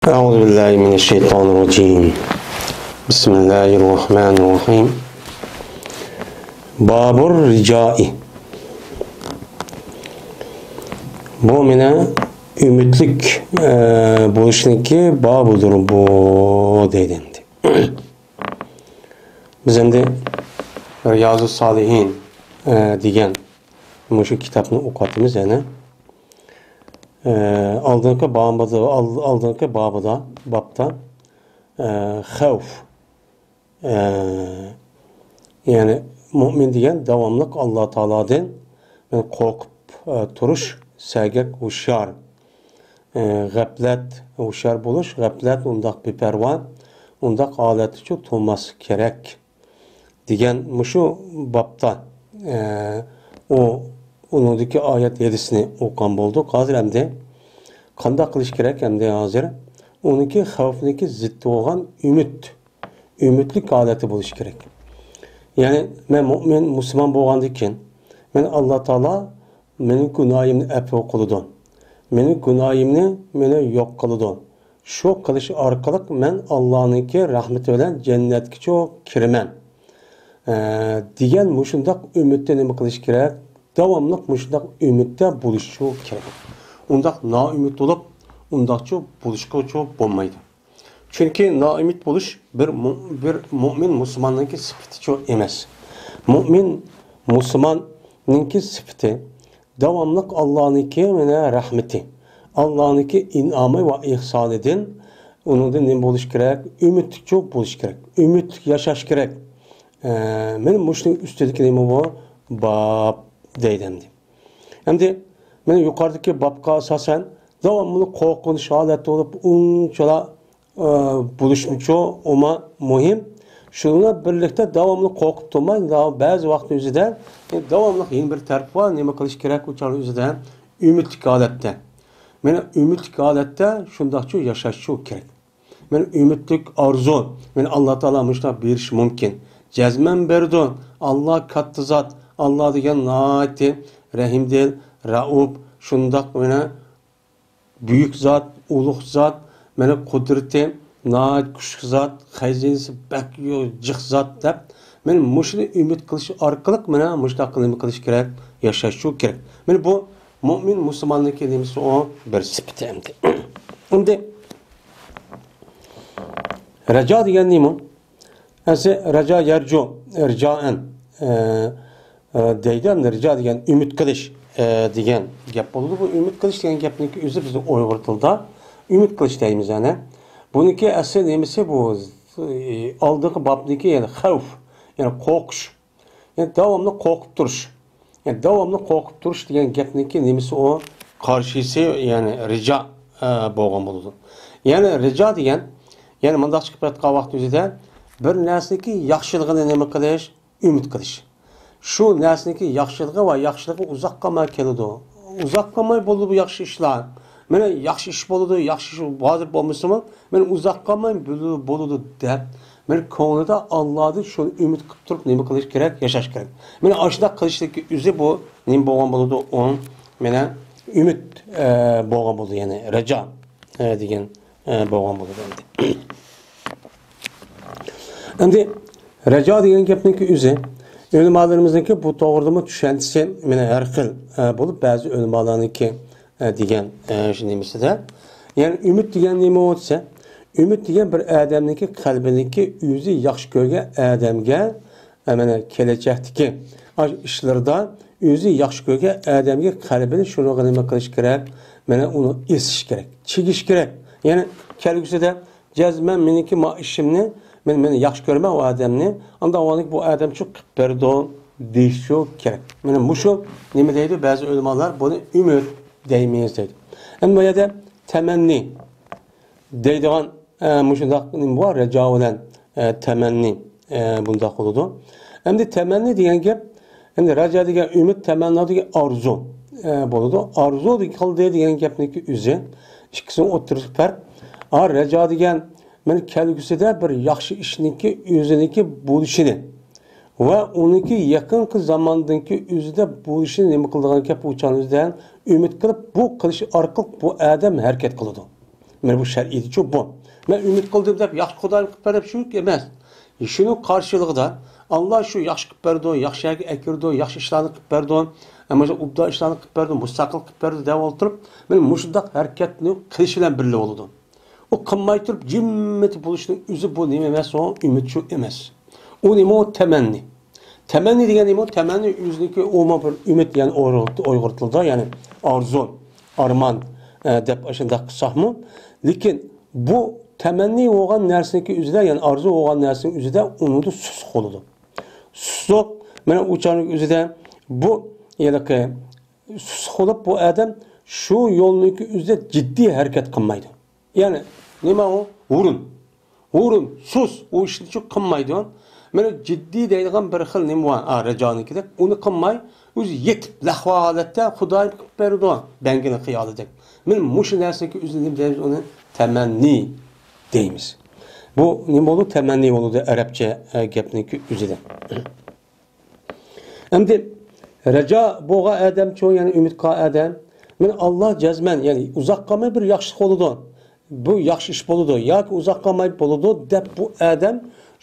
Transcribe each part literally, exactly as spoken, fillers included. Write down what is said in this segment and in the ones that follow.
أعوذ بالله من الشيطان الرجيم. بسم الله الرحمن الرحيم. باب الرجاء. بۇ مانا ئۈمىدلىك، ئە، بولۇشنىڭكى بابىدۇر بۇ، دەيدۇ ئەمدى. بىز ئەمدى رىيازۇس سالىھىن، ئە، دېگەن مۇشۇ كىتابنى ئوقۇۋاتىمىز يەنە. ئە، ئالدىنقى بابىدا، ئال-، ئالدىنقى بابىدا، بابتا، ئە، خەۋپ، ئە، يەنى مۇئمىن دېگەن داۋاملىق ئاللا تائالادىن قورقۇپ، ئە، تۇرۇش، سەگەك، ھوشيار. ئە، غەپلەت، ھوشيار بولۇش، غەپلەت، ئۇنداق بىپەرۋا، ئۇنداق ھالەتتىچۇ تۇرماسلىق كېرەك. دېگەن مۇشۇ بابتا، ئە، ئۇ، ئۇنىڭدىكى ئايەت ھەدىسنى ئوقۇغان بولدۇق. ھازىر ئەمدى قانداق قىلىش كېرەك؟ ئەمدى ھازىر ئۇنىڭكى خەۋپنىڭكى زىتى بولغان ئۈمىد، ئۈمىدلىك ھالەتتە بولۇش كېرەك. يەنى مەن مۇئمىن، مۇسۇلمان بولغاندىن كېيىن، مەن ئاللا تائالا مېنىڭ گۇناھىمنى ئەپۇ قىلىدۇ. مېنىڭ گۇناھىمنى مېنى يوق قىلىدۇ. شۇ قىلىش ئارقىلىق مەن ئاللانىڭكى رەھمىتى بىلەن جەننەتكىچۇ كىرىمەن، ئە، دېگەن مۇشۇنداق ئۈمىدتە نېمە قىلىش كېرەك؟ داۋاملىق مۇشۇنداق ئۈمىدتە بولۇشچۇ كېرەك. ئۇنداق نائۈمىد بولۇپ، ئۇنداقچۇ بولۇشقىچۇ بولمايدۇ. چۈنكى نائۈمىد بولۇش بىر مۇ-، بىر مۇئمىن مۇسۇلماننىڭكى سۈپىتىچۇ ئەمەس. مۇئمىن مۇسۇلماننىڭكى سۈپىتى داۋاملىق ئاللانىڭكى مانا رەھمىتى، ئاللانىڭكى ئىنئامى ۋە ئېھسانىدىن، ئۇنىڭدىن نېمە بولۇش كېرەك؟ ئۈمىدلىكچۇ بولۇش كېرەك. ئۈمىدلىك ياشاش كېرەك. ئە، مانا مۇشۇنىڭ ئۈستىدىكى نېمە بۇ؟ باب دەيدۇ ئەمدى. ئەمدى مانا يۇقىرىدىكى بابقا ئاساسەن داۋاملىق قورقۇنچ ھالەتتە بولۇپ، ئۇنچىلا ئە، بولۇشمىچۇ، ئۇمۇ مۇھىم. شۇنىڭ بىلەن بىرلىكتە داۋاملىق قورقۇپ تۇرماي، دا-، بەزى ۋاقىت ئۆزىدە، ئە، داۋاملىق يەنە بىر تەرىپى بار، نېمە قىلىش كېرەك ئۇ چاغدا ئۆزىدە؟ ئۈمىدلىك ھالەتتە. مانا ئۈمىدلىك ھالەتتە شۇنداقچۇ ياشاشچۇ كېرەك. مانا ئۈمىدلىك ئارزۇ، مانا ئاللا تائالا مۇشۇنداق بېرىشى مۇمكىن. جەزمەن بېرىدۇ. ئاللا كاتتا زات، ئاللا دېگەن ناھايىتى رەھىمدىل، رەئۇپ، شۇنداق مانا بۈيۈك زات، ئۇلۇغ زات، مانا قۇدرىتى ناھايىتى كۈچلۈك زات، خەزىنىسى بەك يو-، جىق زات دەپ، مانا مۇشۇنى ئۈمىد قىلىش ئارقىلىق مانا مۇشۇنداق نېمە قىلىش كېرەك؟ ياشاشچۇ كېرەك. مانا بۇ مۇئمىن مۇسۇلماننىڭكى نېمىسى ئۇ؟ بىر سۈپىتى ئەمدى. ئەمدى رەجا دېگەن نېمە؟ ئەسلى رەجا يەرجۇ، رىجائەن، ئە، ئە، دەيدۇ. ئەمدى رىجا دېگەن ئۈمىد قىلىش، ئە، دېگەن گەپ بولىدۇ. بۇ ئۈمىد قىلىش دېگەن گەپنىڭكى ئۆزى بىزنىڭ ئۇيغۇر تىلىدا ئۈمىد قىلىش دەيمىز، يەنى. بۇنىڭكى ئەسلى نېمىسى بۇ؟ ئالدىنقى بابنىڭكى، يەنى خەۋپ، يەنى قورقۇش. يەنى داۋاملىق قورقۇپ تۇرۇش. يەنى داۋاملىق قورقۇپ تۇرۇش دېگەن گەپنىڭكى نېمىسى ئۇ؟ قارشىسى، يەنى رىجا، ئە، بولغان بولىدۇ. يەنى رىجا دېگەن، يەنى مۇنداقچە قىلىپ ئېيتقان ۋاقىت ئۆزىدە بىر نەرسىنىڭكى ياخشىلىقىنى نېمە قىلىش؟ ئۈمىد قىلىش. شۇ نەرسىنىڭكى ياخشىلىقى ۋە ياخشىلىقى ئۇزاق قالماي كېلىدۇ. ئۇزاق قالماي بولىدۇ بۇ ياخشى ئىشلار. مانا ياخشى ئىش بولىدۇ، ياخشى ئىش ھازىر بولمىسىمۇ، مانا ئۇزاق قالماي بولىدۇ، بولىدۇ دەپ، مانا كۆڭلىدە ئاللادىن شۇنى ئۈمىد قىلىپ تۇرۇپ نېمە قىلىش كېرەك؟ ياشاش كېرەك. مانا ئاشۇنداق قىلىشتىكى ئۆزى بۇ نېمە بولغان بولىدۇ؟ ئۇ مانا ئۈمىد، ئە، بولغان بولىدۇ، يەنى رەجا، ئە، دېگەن، ئە، بولغان بولىدۇ ئەمدى. ئەمدى رەجا دېگەن گەپنىڭكى ئۆزى، ئۆلىمالىرىمىزنىڭكى بۇ توغرىدىمۇ چۈشەنچىسى مانا ھەر خىل، ئە، بولۇپ، بەزى ئۆلىمالارنىڭكى، ئە، دېگەن، ئە، شۇ نېمىسىدە. يەنى ئۈمىد دېگەن نېمە دېسە، ئۈمىد دېگەن بىر ئادەمنىڭكى قەلبىنىڭكى ئۆزى ياخشى كۆرگەن ئادەمگە، ئە، مانا كېلەچەكتىكى ئاشۇ ئىشلىرىدا ئۆزى ياخشى كۆرگەن ئادەمگە قەلبىنى شۇنىڭغا نېمە قىلىش كېرەك؟ مانا ئۇنى ئېسىش كېرەك، چىگىش كېرەك. يەنى كەلگۈسىدە جەزمەن مېنىڭكى ما ئىشىمنى، مەن، مەن ياخشى كۆرىمەن ئۇ ئادەمنى. ئاندىن ئۇنىڭ بۇ ئادەم شۇ قىلىپ بېرىدۇ دېيىشى كېرەك. مانا مۇشۇ نېمە دەيدۇ؟ بەزى ئۆلىمالار بۇنى ئۈمىد دەيمىز دەيدۇ. ئەمدى بۇ يەردە تەمەننى دەيدىغان، ئە، مۇشۇنداق نېمە بار؟ رەجا بىلەن، ئە، تەمەننى، ئە، بۇنداق بولىدۇ. ئەمدى تەمەننى دېگەن گەپ، ئەمدى رەجا دېگەن ئۈمىد، تەمەننا دېگەن ئارزۇ، ئە، بولىدۇ. ئارزۇ دېگەن، قىلدى دېگەن گەپنىڭكى ئۆزى، ئىككىسىنىڭ ئوتتۇرىسى پەرق. ئا، رەجا دېگەن مانا كەلگۈسىدە بىر ياخشى ئىشنىڭكى ئۆزىنىڭكى بولۇشىنى ۋە ئۇنىڭكى يېقىنقى زاماندىكى ئۆزىدە بولۇشىنى نېمە قىلىدىغان گەپ، ئۇ چاغنىڭ ئۆزىدە ئۈمىد قىلىپ، بۇ قىلىش ئارقىلىق بۇ ئادەم ھەرىكەت قىلىدۇ. مانا بۇ شەرئىيدىچۇ بۇ. مەن ئۈمىد قىلدىم دەپ ياخشى خۇدايىم قىلىپ بەر دەپ شۇ ئەمەس. شۇنىڭ قارشىلىقىدا، ئاللا شۇ ياخشى قىلىپ بەردۇ، ياخشى يەرگە ئەكىردۇ، ياخشى ئىشلارنى قىلىپ بەردۇ، ئەمما شۇ ئوبدان ئىشلارنى قىلىپ بەردۇ، مۇستەقىل قىلىپ بەردۇ دەپ ئولتۇرۇپ، مانا مۇشۇنداق ھەرىكەتنى قىلىش بىلەن بىللە بولىدۇ. ئۇ قىلماي تۇرۇپ جىممىتى بولۇشنىڭ ئۆزى بۇ نېمە ئەمەس، ئۇ ئۈمىدچۇ ئەمەس. ئۇ نېمە؟ ئۇ تەمەننى. تەمەننى دېگەن نېمە؟ تەمەننى ئۆزىنىڭكى ئۇمۇ بىر ئۈمىد، يەنى ئۇيغۇر، ئۇيغۇر تىلىدا، يەنى ئارزۇ، ئارمان، ئە، دەپ ئاشۇنداق قىلساقمۇ، لېكىن بۇ تەمەننى بولغان نەرسىنىڭكى ئۆزىدە، يەنى ئارزۇ بولغان نەرسىنىڭ ئۆزىدە ئۇنىڭدا سۇسلۇق بولىدۇ. سۇسلۇق، مانا ئۇ چاغنىڭ ئۆزىدە بۇ ھېلىقى سۇسلۇق بولۇپ، بۇ ئادەم شۇ يولنىڭكى ئۆزىدە جىددىي ھەرىكەت قىلمايدۇ. يەنى نېمە ئۇ؟ ھۇرۇن. ھۇرۇن، سۇس، ئۇ ئىشنى چۇ قىلمايدۇ. مانا جىددىي دەيدىغان بىر خىل نېمە بار، ئا، رەجانىڭكىدەك. ئۇنى قىلماي، ئۆزى يېتىپ، لەھۋا ھالەتتە خۇدايىم قىلىپ بېرىدۇ، بەڭگىنىڭ خىيالىدەك. مانا مۇشۇ نەرسىنىڭكى ئۆزىنى نېمە دەيمىز؟ ئۇنى تەمەننى دەيمىز. بۇ نېمە بولىدۇ؟ تەمەننى بولىدۇ ئەرەبچە، ئە، گەپنىڭكى ئۆزىدە. ئەمدى رەجا بولغان ئادەمچۇ، يەنى ئۈمىد قىلغان ئادەم، مانا ئاللا جەزمەن، يەنى ئۇزاق قالماي بىر ياخشىلىق بولىدۇ، بۇ ياخشى ئىش بولىدۇ ياكى ئۇزاق قالماي بولىدۇ دەپ بۇ ئادەم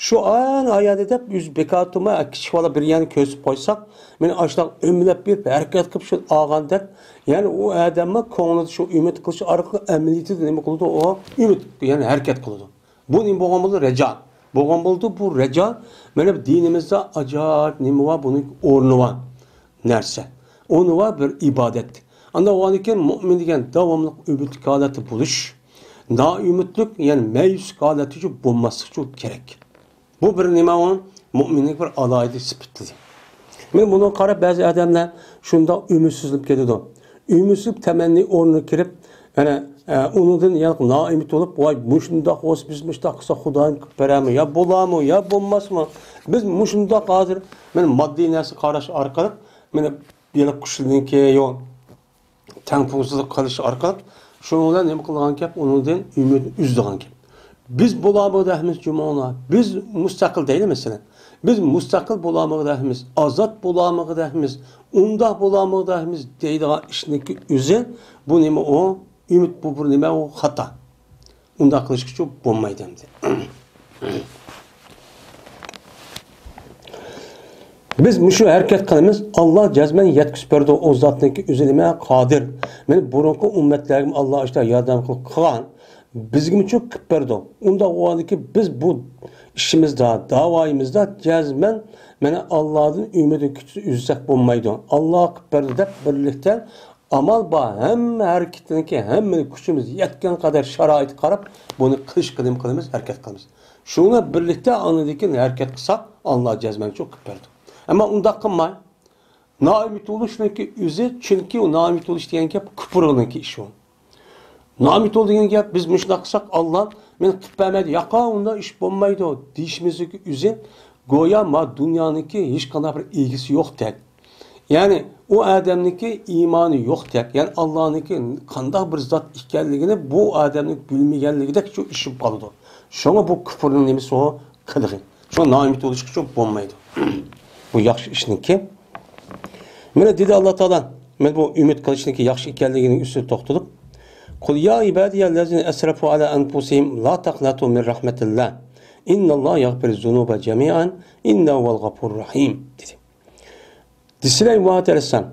شۇ ئان ئايەدە دەپ يۈز بىكار تۇرماي، كىچىك بالا بىر يەرنى كۆرسىتىپ قويساق، مانا ئاشۇنداق ئۆمىلەپ بېرىپ ھەرىكەت قىلىپ شۇ ئالغاندەك، يەنى ئۇ ئادەممۇ كۆڭلىدە شۇ ئۈمىد قىلىش ئارقىلىق ئەمەلىيىتىدە نېمە قىلىدۇ؟ ئۇ ئۈمىد، يەنى ھەرىكەت قىلىدۇ. بۇ نېمە بولغان بولىدۇ؟ رەجا بولغان بولىدۇ. بۇ رەجا، مانا دىنىمىزدا ئاجايىپ نېمە بار، بۇنىڭ ئورنى بار نەرسە. ئورنى بار بىر ئىبادەت. ئانداق بولغاندىن كېيىن مۇئمىن دېگەن داۋاملىق ئۈمىدلىك ھالەتتە بولۇش، نائۈمىدلىك، يەنى مەيۈسلۈك ھالەتتىچۇ بولماسلىقچۇ كېرەك. بۇ بىر نېمە ئۇ؟ مۇئمىننىڭ بىر ئالاھىدە سۈپىتى. مانا بۇنىڭغا قاراپ بەزى ئادەملەر شۇنداق ئۈمىدسىزلىنىپ كېتىدۇ. ئۈمىدسىزلىنىپ تەمەننى ئورنىغا كىرىپ، يەنە، ئە، ئۇنىڭدىن يەنە نائۈمىد بولۇپ، ۋاي، مۇشۇنداق بولسا، بىز مۇشۇنداق قىلساق، خۇدايىم قىلىپ بېرەرمۇ؟ يا بولارمۇ، يا بولماسمۇ؟ بىز مۇشۇنداق ھازىر، مانا ماددىي نەرسە قاراش ئارقىلىق، مانا يەنە قۇشلىنىڭكى يو-، تەڭپۇڭسىزلىق قىلىش ئارقىلىق شۇنىڭ بىلەن نېمە قىلىدىغان گەپ؟ ئۇنىڭدىن ئۈمىدنى ئۈزىدىغان گەپ. بىز بولامىغۇ دەيمىز جۇمۇڭلار، بىز مۇستەقىل دەيلى مەسىلەن. بىز مۇستەقىل بولامىغۇ دەيمىز، ئازاد بولامىغۇ دەيمىز، ئۇنداق بولامىغۇ دەيمىز دەيدىغان ئىشنىڭكى ئۆزى، بۇ نېمە ئۇ؟ ئۈمىد، بۇ بىر نېمە ئۇ؟ خاتا. ئۇنداق قىلىشقىچۇ بولمايدۇ ئەمدى. بىز مۇشۇ ھەرىكەت قىلىمىز، ئاللا جەزمەن يەتكۈزۈپ بېرىدۇ، ئۇ زاتنىڭكى ئۆزى نېمە قادىر. مانا بۇرۇنقى ئۈممەتلەرگىمۇ ئاللا ئاشۇنداق ياردەم قىلىپ قىلغان، بىزگىمۇچۇ قىلىپ بېرىدۇ. ئۇنداق بولغاندىكىن بىز بۇ ئىشىمىزدا، داۋايىمىزدا جەزمەن مانا ئاللادىن ئۈمىدنى كۈچ ئۈزسەك بولمايدۇ. ئاللا قىلىپ بېرىدۇ دەپ بىرلىكتە ئامال بار، ھەممە ھەرىكىتىنىڭكى، ھەممىنى كۈچىمىز يەتكەن قەدەر شارائىتقا قاراپ بۇنى قىلىشقا نېمە قىلىمىز؟ ھەرىكەت قىلىمىز. شۇنىڭ بىلەن بىرلىكتە ئاندىن كېيىن ھەرىكەت قىلساق، ئاللا جەزمەن شۇ قىلىپ بېرىدۇ. ئەمما ئۇنداق قىلماي، نائۈمىد بولۇشنىڭكى ئۆزى، چۈنكى ئۇ نائۈمىد بولۇش دېگەن گەپ كۇپۇرنىڭكى ئىشى ئۇ. نائۈمىد بول دېگەن گەپ، بىز مۇشۇنداق قىلساق، ئاللا مېنى قىلىپ بەرمەيدۇ، ياقا، ئۇنداق ئىش بولمايدۇ دېيىشىمىزنىڭكى ئۆزى، گويا ما دۇنيانىڭكى ھېچقانداق بىر ئىگىسى يوقتەك. يەنى ئۇ ئادەمنىڭكى ئىمانى يوقتەك، يەنى ئاللانىڭكى قانداق بىر زات ئىكەنلىكىنى بۇ ئادەمنىڭ بىلمىگەنلىكىدەك شۇ ئىش بولۇپ قالىدۇ. شۇڭا بۇ كۇپۇرنىڭ نېمىسى ئۇ؟ قىلىغى. شۇ نائۈمىد بولۇشقا شۇ بولمايدۇ. بۇ ياخشى ئىشنىڭكى. مانا دېدى ئاللا تائالا، مانا بۇ ئۈمىد قىلىشنىڭكى ياخشى ئىكەنلىكىنىڭ ئۈستىدە توختىلىپ، قۇل يا ئىبادىيەللەزىنە ئەسرەفۇ ئەلا ئەنفۇسىھىم لا تەقنەتۇ مىن رەھمەتىللا. ئىنناللاھە يەغفىرۇز زۇنۇبە جەمىئەن، ئىننەھۇ ھۇۋەل غەفۇرۇر رەھىم، دېدى. دېسىلەي مۇھەممەد ئەلەيھىسسالام،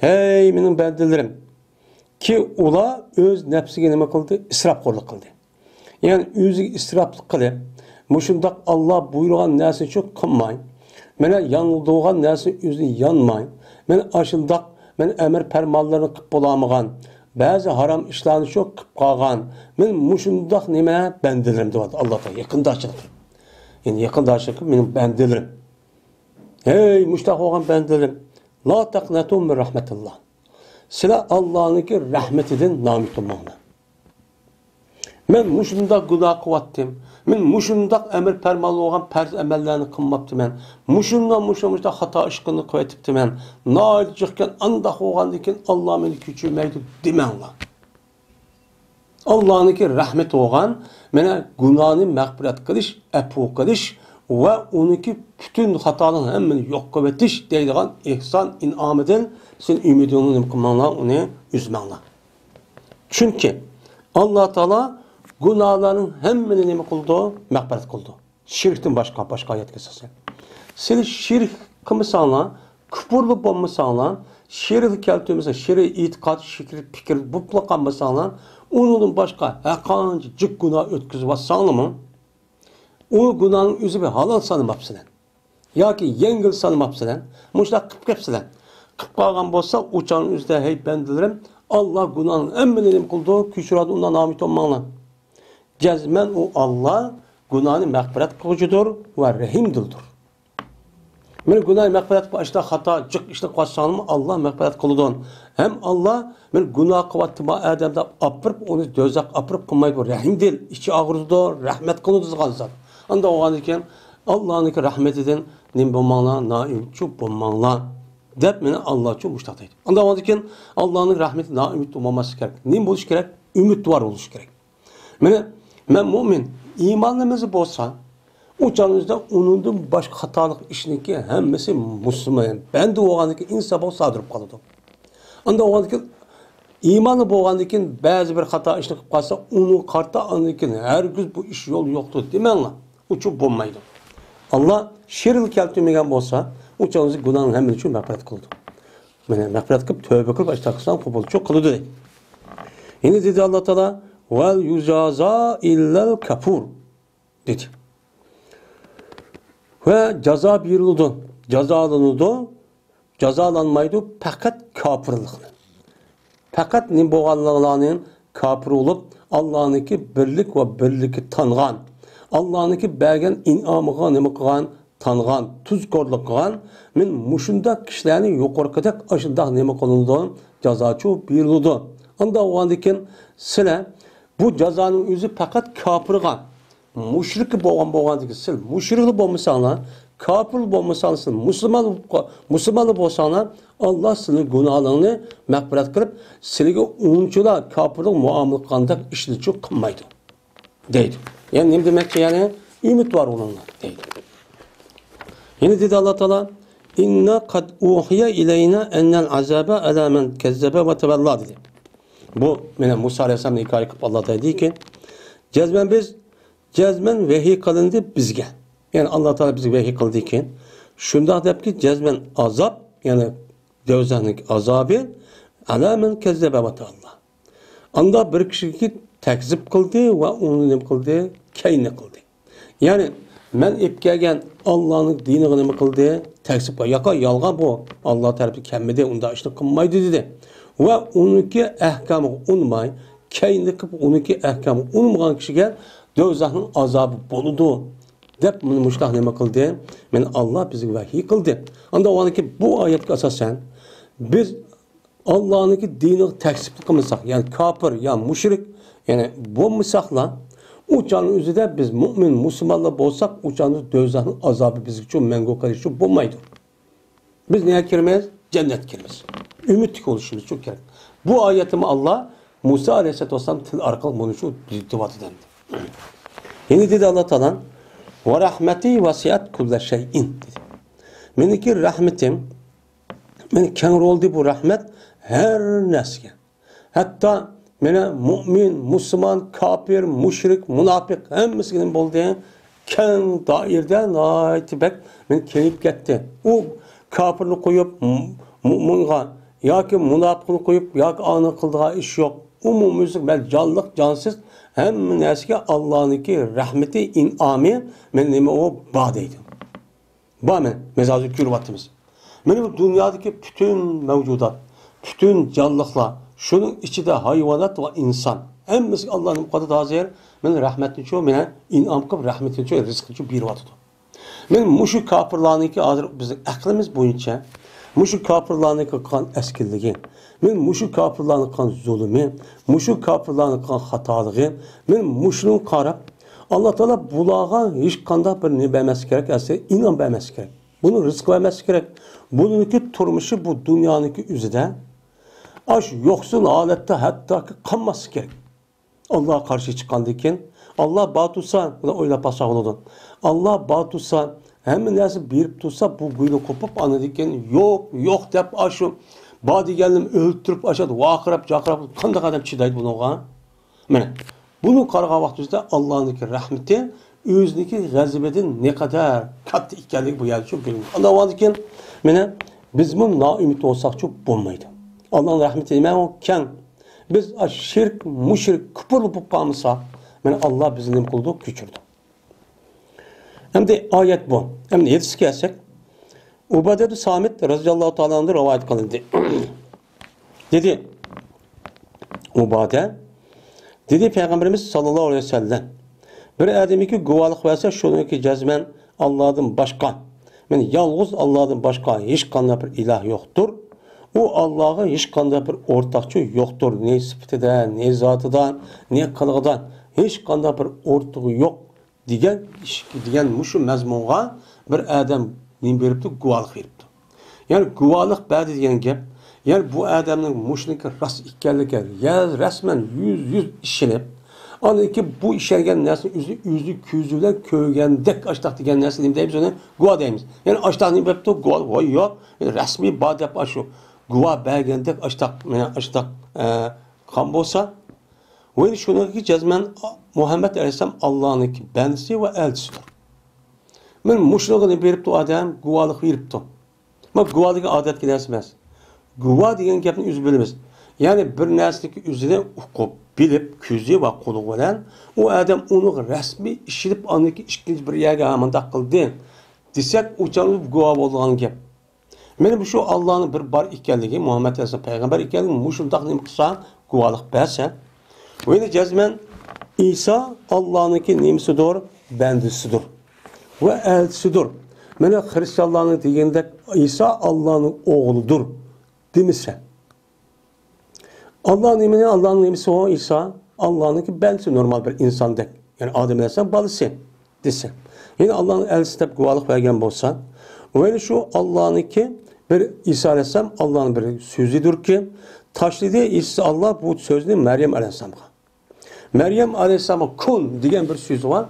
ھەي مېنىڭ بەندىلىرىم، كى ئۇلار ئۆز نەپسىگە نېمە قىلدى؟ ئىسراپخورلۇق قىلدى. يەنى ئۆزىگە ئىسراپلىق قىلىپ، مۇشۇنداق ئاللا بۇيرۇغان نەرسىنى شۇ قىلماي، مانا يانغۇدۇرغان نەرسىنى ئۆزى يانماي، مانا ئاشۇنداق مانا ئەمر پەرمانلىرىنى قىلىپ بولالمىغان، بەزى ھارام ئىشلارنى شۇ قىلىپ قالغان، مانا مۇشۇنداق نېمە بەندىلىرىم دەۋاتىدۇ ئاللا تائالا يېقىنداشلىق. يەنى يېقىنداشلىق مېنىڭ بەندىلىرىم. ھەي مۇشۇنداق بولغان بەندىلىرىم، لا تەقنەتۇ مىن رەھمەتىللا. سىلەر ئاللانىڭكى رەھمىتىدىن نائۈمىد بولماڭلار. مەن مۇشۇنداق گۇناھ قىلىۋاتتىم. مەن مۇشۇنداق ئەمر پەرمان بولغان پەرز ئەمەللەرنى قىلماپتىمەن. مۇشۇنداق، مۇشۇنداق، مۇشۇنداق خاتا ئىشلارنى قىلىۋېتىپتىمەن. ناھايىتى جىقكەن ئانداق بولغاندىن كېيىن ئاللا مېنى كەچۈرمەيدۇ دېمەڭلار. ئاللانىڭكى رەھمىتى بولغان، مانا گۇناھنى مەغپىرەت قىلىش، ئەپۇ قىلىش ۋە ئۇنىڭكى پۈتۈن خاتالىقنى ھەممىنى يوق قىلىۋېتىش دەيدىغان ئېھسان ئىنئامىدىن سىز ئۈمىدىڭلارنى نېمە قىلماڭلار، ئۇنى ئۈزمەڭلار. چۈنكى ئاللا تائالا گۇناھلارنىڭ ھەممىنى نېمە قىلىدۇ؟ مەغپىرەت قىلىدۇ. شىركتىن باشقا، باشقا ئايەتكە ئاساسەن. سىلەر شىرك قىلمىساڭلار، كۇپۇرلۇق بولمىساڭلار، شىرك كەلتۈرمىسەڭ، شىرك ئېتىقاد، شىرك پىكىر بولۇپلا قالمىساڭلار، ئۇنىڭدىن باشقا ھەرقانچە جىق گۇناھ ئۆتكۈزۈۋاتساڭلارمۇ، ئۇ گۇناھنىڭ ئۆزى بىر ھالال سانىماپسىلەر. ياكى يەڭگىل سانىماپسىلەر. مۇشۇنداق قىلىپ كەپسىلەر. قىلىپ قالغان بولسا، ئۇ چاغنىڭ ئۆزىدە، ھەي بەندىلىرىم، ئاللا گۇناھنىڭ ھەممىنى نېمە قىلىدۇ؟ كەچۈرىدۇ، ئۇنداق نائۈمىد بولماڭلار. جەزمەن ئۇ ئاللا گۇناھنى مەغپىرەت قىلغۇچىدۇر ۋە رەھىمدىلدۇر. مانا گۇناھنى مەغپىرەت قىلىپ، ئاشۇنداق خاتا جىق ئىشنى قىلىۋاتساڭلارمۇ، ئاللا مەغپىرەت قىلىدۇ. ھەم ئاللا، مانا گۇناھ قىلىۋاتتىما ئادەم دەپ ئاپىرىپ، ئۇنى دوزاخقا ئاپىرىپ قويمايدۇ. رەھىمدىل، ئىچى ئاغرىيدۇ، رەھمەت قىلىدۇ دېگەن زات. ئانداق بولغاندىن كېيىن، ئاللانىڭكى رەھمىتىدىن نېمە بولماڭلار، نائۈمىدچۇ بولماڭلار، دەپ مانا ئاللاچۇ مۇشۇنداق دەيدۇ. ئانداق بولغاندىن كېيىن، ئاللانىڭ رەھمىتى نائۈمىد بولماسلىق كېرەك. نېمە بولۇش كېرەك؟ ئۈمىدۋار بولۇش كېرەك. مانا، مەن مۇئمىن، ئىمانىمىز بولسا، ئۇ چاغنىڭ ئۆزىدە ئۇنىڭدىن باشقا خاتالىق ئىشنىڭكى ھەممىسى مۇسۇلمان، بەندە بولغاندىكى ئىنسان بولسا سادىر بولۇپ قالىدۇ. ئانداق بولغاندىكىن، ئىمانى بولغاندىكىن بەزى بىر خاتا ئىشنى قىلىپ قالسا، ئۇنىڭغا قارىتا ئاندىن كېيىن ھەرگىز بۇ ئىش يول يوقتۇر دېمەڭلار. ئۇچۇ بولمايدۇ. ئاللا شىرك كەلتۈرمىگەن بولسا، ئۇ چاغنىڭ گۇناھنىڭ ھەممىسى ئۈچۈن مەغپىرەت قىلىدۇ. مانا مەغپىرەت قىلىپ، تۆبە قىلىپ، ئاشۇنداق قىلساڭ قوبۇلچۇ قىلىدۇ. يەنە دېدى ئاللا تائالا، ۋەل يۇجازا ئىللەل كەفۇر، دېدى. ۋە جازا بېرىلىدۇ، جازالىنىدۇ، جازالانمايدۇ پەقەت كاپىرلىقنى. پەقەت نېمە بولغانلىقلارنىڭ كاپىر بولۇپ، ئاللانىڭكى بىرلىك ۋە بىرلىككە تانغان، ئاللانىڭكى بەرگەن ئىنئامىغا نېمە قىلغان، تانغان، تۇزكورلۇق قىلغان، مەن مۇشۇنداق كىشىلەرنى يۇقىرىقىدەك ئاشۇنداق نېمە قىلىنىدۇ، جازاچۇ بېرىلىدۇ. ئانداق بولغاندىكىن سىلەر بۇ جازانىڭ ئۆزى پەقەت كاپىرغا، مۇشرىك بولغان بولغاندىكىن سىل مۇشرىكلا بولمىساڭلار، كاپىر بولمىساڭلار، سىل مۇسۇلمان، مۇسۇلمانلا بولساڭلار، ئاللا سىلنىڭ گۇناھلىرىڭنى مەغپىرەت قىلىپ، سىلىگە ئۇنچىلا كاپىرلىق مۇئامىلە قىلغاندەك ئىشنىچۇ قىلمايدۇ. دەيدۇ. يەنى نېمە دېمەكچى؟ يەنى ئۈمىدۋار بولۇڭلار دەيدۇ. يەنە دېدى ئاللا تائالا، ئىننا قەد ئۇھىيە ئىلەينا ئەننەل ئازابە ئەلا مەن كەززەبە ۋە تەۋەللا دېدى. بۇ مانا مۇسا ئەلەيھىسسالامنى ھېكايە قىلىپ ئاللا دەيدىكى، جەزمەن بىز، جەزمەن ۋەھىي قىلىندى بىزگە. يەنى ئاللا تائالا بىزگە ۋەھىي قىلدىكى، شۇنداق دەپكى، جەزمەن ئازاب، يەنى دوزاخنىڭ ئازابى، ئەلا مەن كەززەبە ۋە تەۋەللا. ئاندا بىر كىشىگە تەكزىپ قىلدى ۋە ئۇنى نېمە قىلدى؟ كەينى قىلدى. يەنى، مەن ئېلىپ كەلگەن ئاللانىڭ دىنىغا نېمە قىلدى؟ تەكزىپ قىلدى. ياق، يالغان بۇ. ئاللا تەرىپىدىن كەلمىدى، ئۇنداق ئىشنى قىلمايدۇ دېدى. ۋە ئۇنىڭكى ئەھكامىغا ئۇنىماي، كەينى قىلىپ ئۇنىڭكى ئەھكامىغا ئۇنىمىغان كىشىگە دوزاخنىڭ ئازابى بولىدۇ، دەپ مۇنى مۇشۇنداق نېمە قىلدى؟ مانا ئاللا بىزگە ۋەھىي قىلدى. ئاندا ئۇنىڭكى بۇ ئايەتكە ئاساسەن، بىز ئاللانىڭكى دىنىغا تەكزىپ قىلمىساق، يەنى كاپىر يا مۇشرىك، يەنى بولمىساقلا، ئۇ چاغنىڭ ئۆزىدە بىز مۇئمىن، مۇسۇلمانلار بولساق، ئۇ چاغدا دوزاخنىڭ ئازابى بىزگىچۇ مەڭگۈ قېلىشىچۇ بولمايدۇ. بىز نەگە كىرىمىز؟ جەننەتكە كىرىمىز. ئۈمىدلىك بولۇشىمىزچۇ كېرەك. بۇ ئايەتنىمۇ ئاللا مۇسا ئەلەيھىسسالاتۇ ۋەسسالام تىل ئارقىلىق مۇنۇ شۇ دېيىۋاتىدۇ ئەمدى. يەنە دېدى ئاللا تائالا، ۋە رەھمەتى ۋەسىئەت كۇللە شەيئىن دېدى. مېنىڭكى رەھمىتىم مانا كەڭ بولدى بۇ رەھمەت ھەر نەرسىگە. ھەتتا مانا مۇئمىن، مۇسۇلمان، كاپىر، مۇشرىك، مۇناپىق ھەممىسىگە نېمە بولدى؟ كەڭ دائىرىدە ناھايىتى بەك مانا كېڭىيىپ كەتتى. ئۇ كاپىرنى قويۇپ مۇ-، مۇئمىنغا ياكى مۇناپىقنى قويۇپ ياكى ئانىڭ قىلىدىغان ئىش يوق. ئومۇميۈزلۈك مەن جانلىق، جانسىز ھەممە نەرسىگە ئاللانىڭكى رەھمىتى، ئىنئامى، مانا نېمە ئۇ بار دەيدۇ. بارمۇ؟ بىز ھازىر كۆرۈۋاتىمىز. مانا بۇ دۇنيادىكى پۈتۈن مەۋجۇدات، پۈتۈن جانلىقلار، شۇنىڭ ئىچىدە ھايۋانات ۋە ئىنسان، ھەممىسىگە ئاللا نېمە قىلىۋاتىدۇ ھازىر؟ مانا رەھمەتنىچۇ، مانا ئىنئام قىلىپ، رەھمىتىنىچۇ، رىزقىنىچۇ بېرىۋاتىدۇ. مانا مۇشۇ كاپىرلارنىڭكى ھازىر بىزنىڭ ئەقلىمىز بويىچە مۇشۇ كاپىرلارنىڭكى قىلغان ئەسكىنلىكى، مانا مۇشۇ كاپىرلارنىڭ قىلغان زۇلۇمى، مۇشۇ كاپىرلارنىڭ قىلغان خاتالىقى، مانا مۇشۇنىڭغا قاراپ، ئاللا تائالا بۇلارغا ھېچقانداق بىر نېمە بەرمەسلىكى كېرەك، ئەسلى ئىنئام بەرمەسلىكى كېرەك. بۇنىڭ رىزقى بەرمەسلىكى كېرەك. بۇنىڭكى تۇرمۇشى بۇ دۇنيانىڭكى ئۆزىدە ئاشۇ يوقسۇل ھالەتتە ھەتتاكى قالماسلىقى كېرەك. ئاللاغا قارشى چىققاندىن كېيىن، ئاللا بار تۇرسا، بۇنى ئويلاپ باقساق بولىدۇ. ئاللا بار تۇرسا، ھەممە نەرسە بېرىپ تۇرسا، بۇ گۇينى قوپۇپ، ئاندىن كېيىن يوق، يوق دەپ، ئاشۇ بار دېگەنلىرىنى ئۆلتۈرۈپ، ئاشۇ ۋارقىراپ، جارقىراپ، قانداق ئادەم چىدايدۇ بۇنىڭغا؟ مانا، بۇنى قارىغان ۋاقتىمىزدا ئاللانىڭكى رەھمىتى ئۆزىنىڭكى غەزىپىدىن نەقەدەر كاتتا ئىكەنلىكى بۇ يەردە چۈشىنىپ بولىدۇ. ئاندىن كېيىن، مانا، بىزمۇ نائۈمىد بولساقچۇ بولمايدۇ. ئاللانىڭ رەھمىتى نېمە ئۇ؟ كەڭ. بىز شىرك، مۇشرىك، كۇپۇرلۇق بولۇپ قالمىساق، مانا، ئاللا بىزنى نېمە قىلىدۇ؟ كۆچۈرىدۇ. ئەمدى ئايەت بۇ. ئەمدى ھەدىسكە كەلسەك، ئۇبادەتۇ سامىت رەزىياللاھۇ تائالا ئەنھۇ رىۋايەت قىلىندى. دېدى، ئۇبادە، دېدى پەيغەمبىرىمىز ساللاللاھۇ ئەلەيھى ۋەسەللەم، بىر ئادەمكى گۇۋاھلىق بەرسە، شۇنىڭكى جەزمەن ئاللادىن باشقا، مەن يالغۇز ئاللادىن باشقا ھېچقانداق بىر ئىلاھ يوقتۇر. ئۇ ئاللاغا ھېچقانداق بىر ئورتاقچى يوقتۇر. نە سۈپىتىدە، نە زاتىدا، نە قىلىقىدا ھېچقانداق بىر ئورتىقى يوق. دېگەن ئىش، دېگەن مۇشۇ مەزمۇنغا بىر ئادەم نېمە بېرىپتۇ؟ گۇۋاھلىق بېرىپتۇ. يەنى گۇۋاھلىق بەردى دېگەن گەپ، يەنى بۇ ئادەمنىڭ مۇشۇنىڭكى راست ئىكەنلىكى، يا رەسمەن يۈز يۈز ئىشىنىپ، ئاندىن كېيىن بۇ ئىشەنگەن نەرسىنى ئۆزى، ئۆزى كۆزى بىلەن كۆرگەندەك ئاشتاق دېگەن نەرسە نېمە دەيمىز ئۇنى؟ گۇۋاھ دەيمىز. يەنى ئاشتاق نېمە بېرىپتۇ؟ گۇۋاھ، ۋاي ياق، رەسمىي بار دەپ ئاشۇ گۇۋاھ بەرگەندەك ئاشتاق، مانا ئاشتاق، ئە، قىلغان بولسا، ۋە شۇنىڭكى جەزمەن مۇھەممەد ئەلەيھىسسالام ئاللانىڭكى بەندىسى ۋە ئەلچىسىدۇر. مانا مۇشۇنىڭغا نېمە بېرىپتۇ ئادەم؟ گۇۋاھلىق بېرىپتۇ. مانا گۇۋاھ دېگەن ئادەتتىكى نەرسە ئەمەس. گۇۋاھ دېگەن گەپنى ئۆزى بىلىمىز. يەنى بىر نەرسىنىڭكى ئۆزىنى ئۇقۇپ، بىلىپ، كۆزى ۋە قۇلىقى بىلەن ئۇ ئادەم ئۇنىڭغا رەسمىي ئىشىنىپ، ئاندىن كېيىن ئىككىنچى بىر يەرگە، ھە، مۇنداق قىلدى دېسەك، ئۇ چاغدا گۇۋاھ بولىدىغان گەپ. مانا مۇشۇ ئاللانىڭ بىر بار ئىكەنلىكى، مۇھەممەد ئەلەيھىسسالام پەيغەمبەر ئىكەنلىكى مۇشۇنداق نېمە قىلسا، گۇۋاھلىق بەرسە، ۋە يەنە جەزمەن ئىسا ئاللانىڭكى نېمىسىدۇر؟ بەندىسىدۇر. ۋە ئەلچىسىدۇر. مانا خرىستىيانلارنىڭ دېگىنىدەك ئىسا ئاللانىڭ ئوغلىدۇر دېمىسە. ئاللا نېمىنى؟ ئاللانىڭ نېمىسى ئۇ؟ ئىسا ئاللانىڭكى بەندىسى، نورمال بىر ئىنساندەك، يەنى ئادەم ئەلەيھىسسالام بالىسى دېسە، يەنى ئاللانىڭ ئەلچىسى دەپ گۇۋاھلىق بەرگەن بولسا، ۋە يەنە شۇ ئاللانىڭكى بىر ئىسا ئەلەيھىسسالام ئاللانىڭ بىر سۆزىدۇركى، تاشلىدى ئىسا ئاللا بۇ سۆزنى مەريەم ئەلەيھىسسالامغا. مەريەم ئەلەيھىسسالامغا كۇن دېگەن بىر سۆزى بار.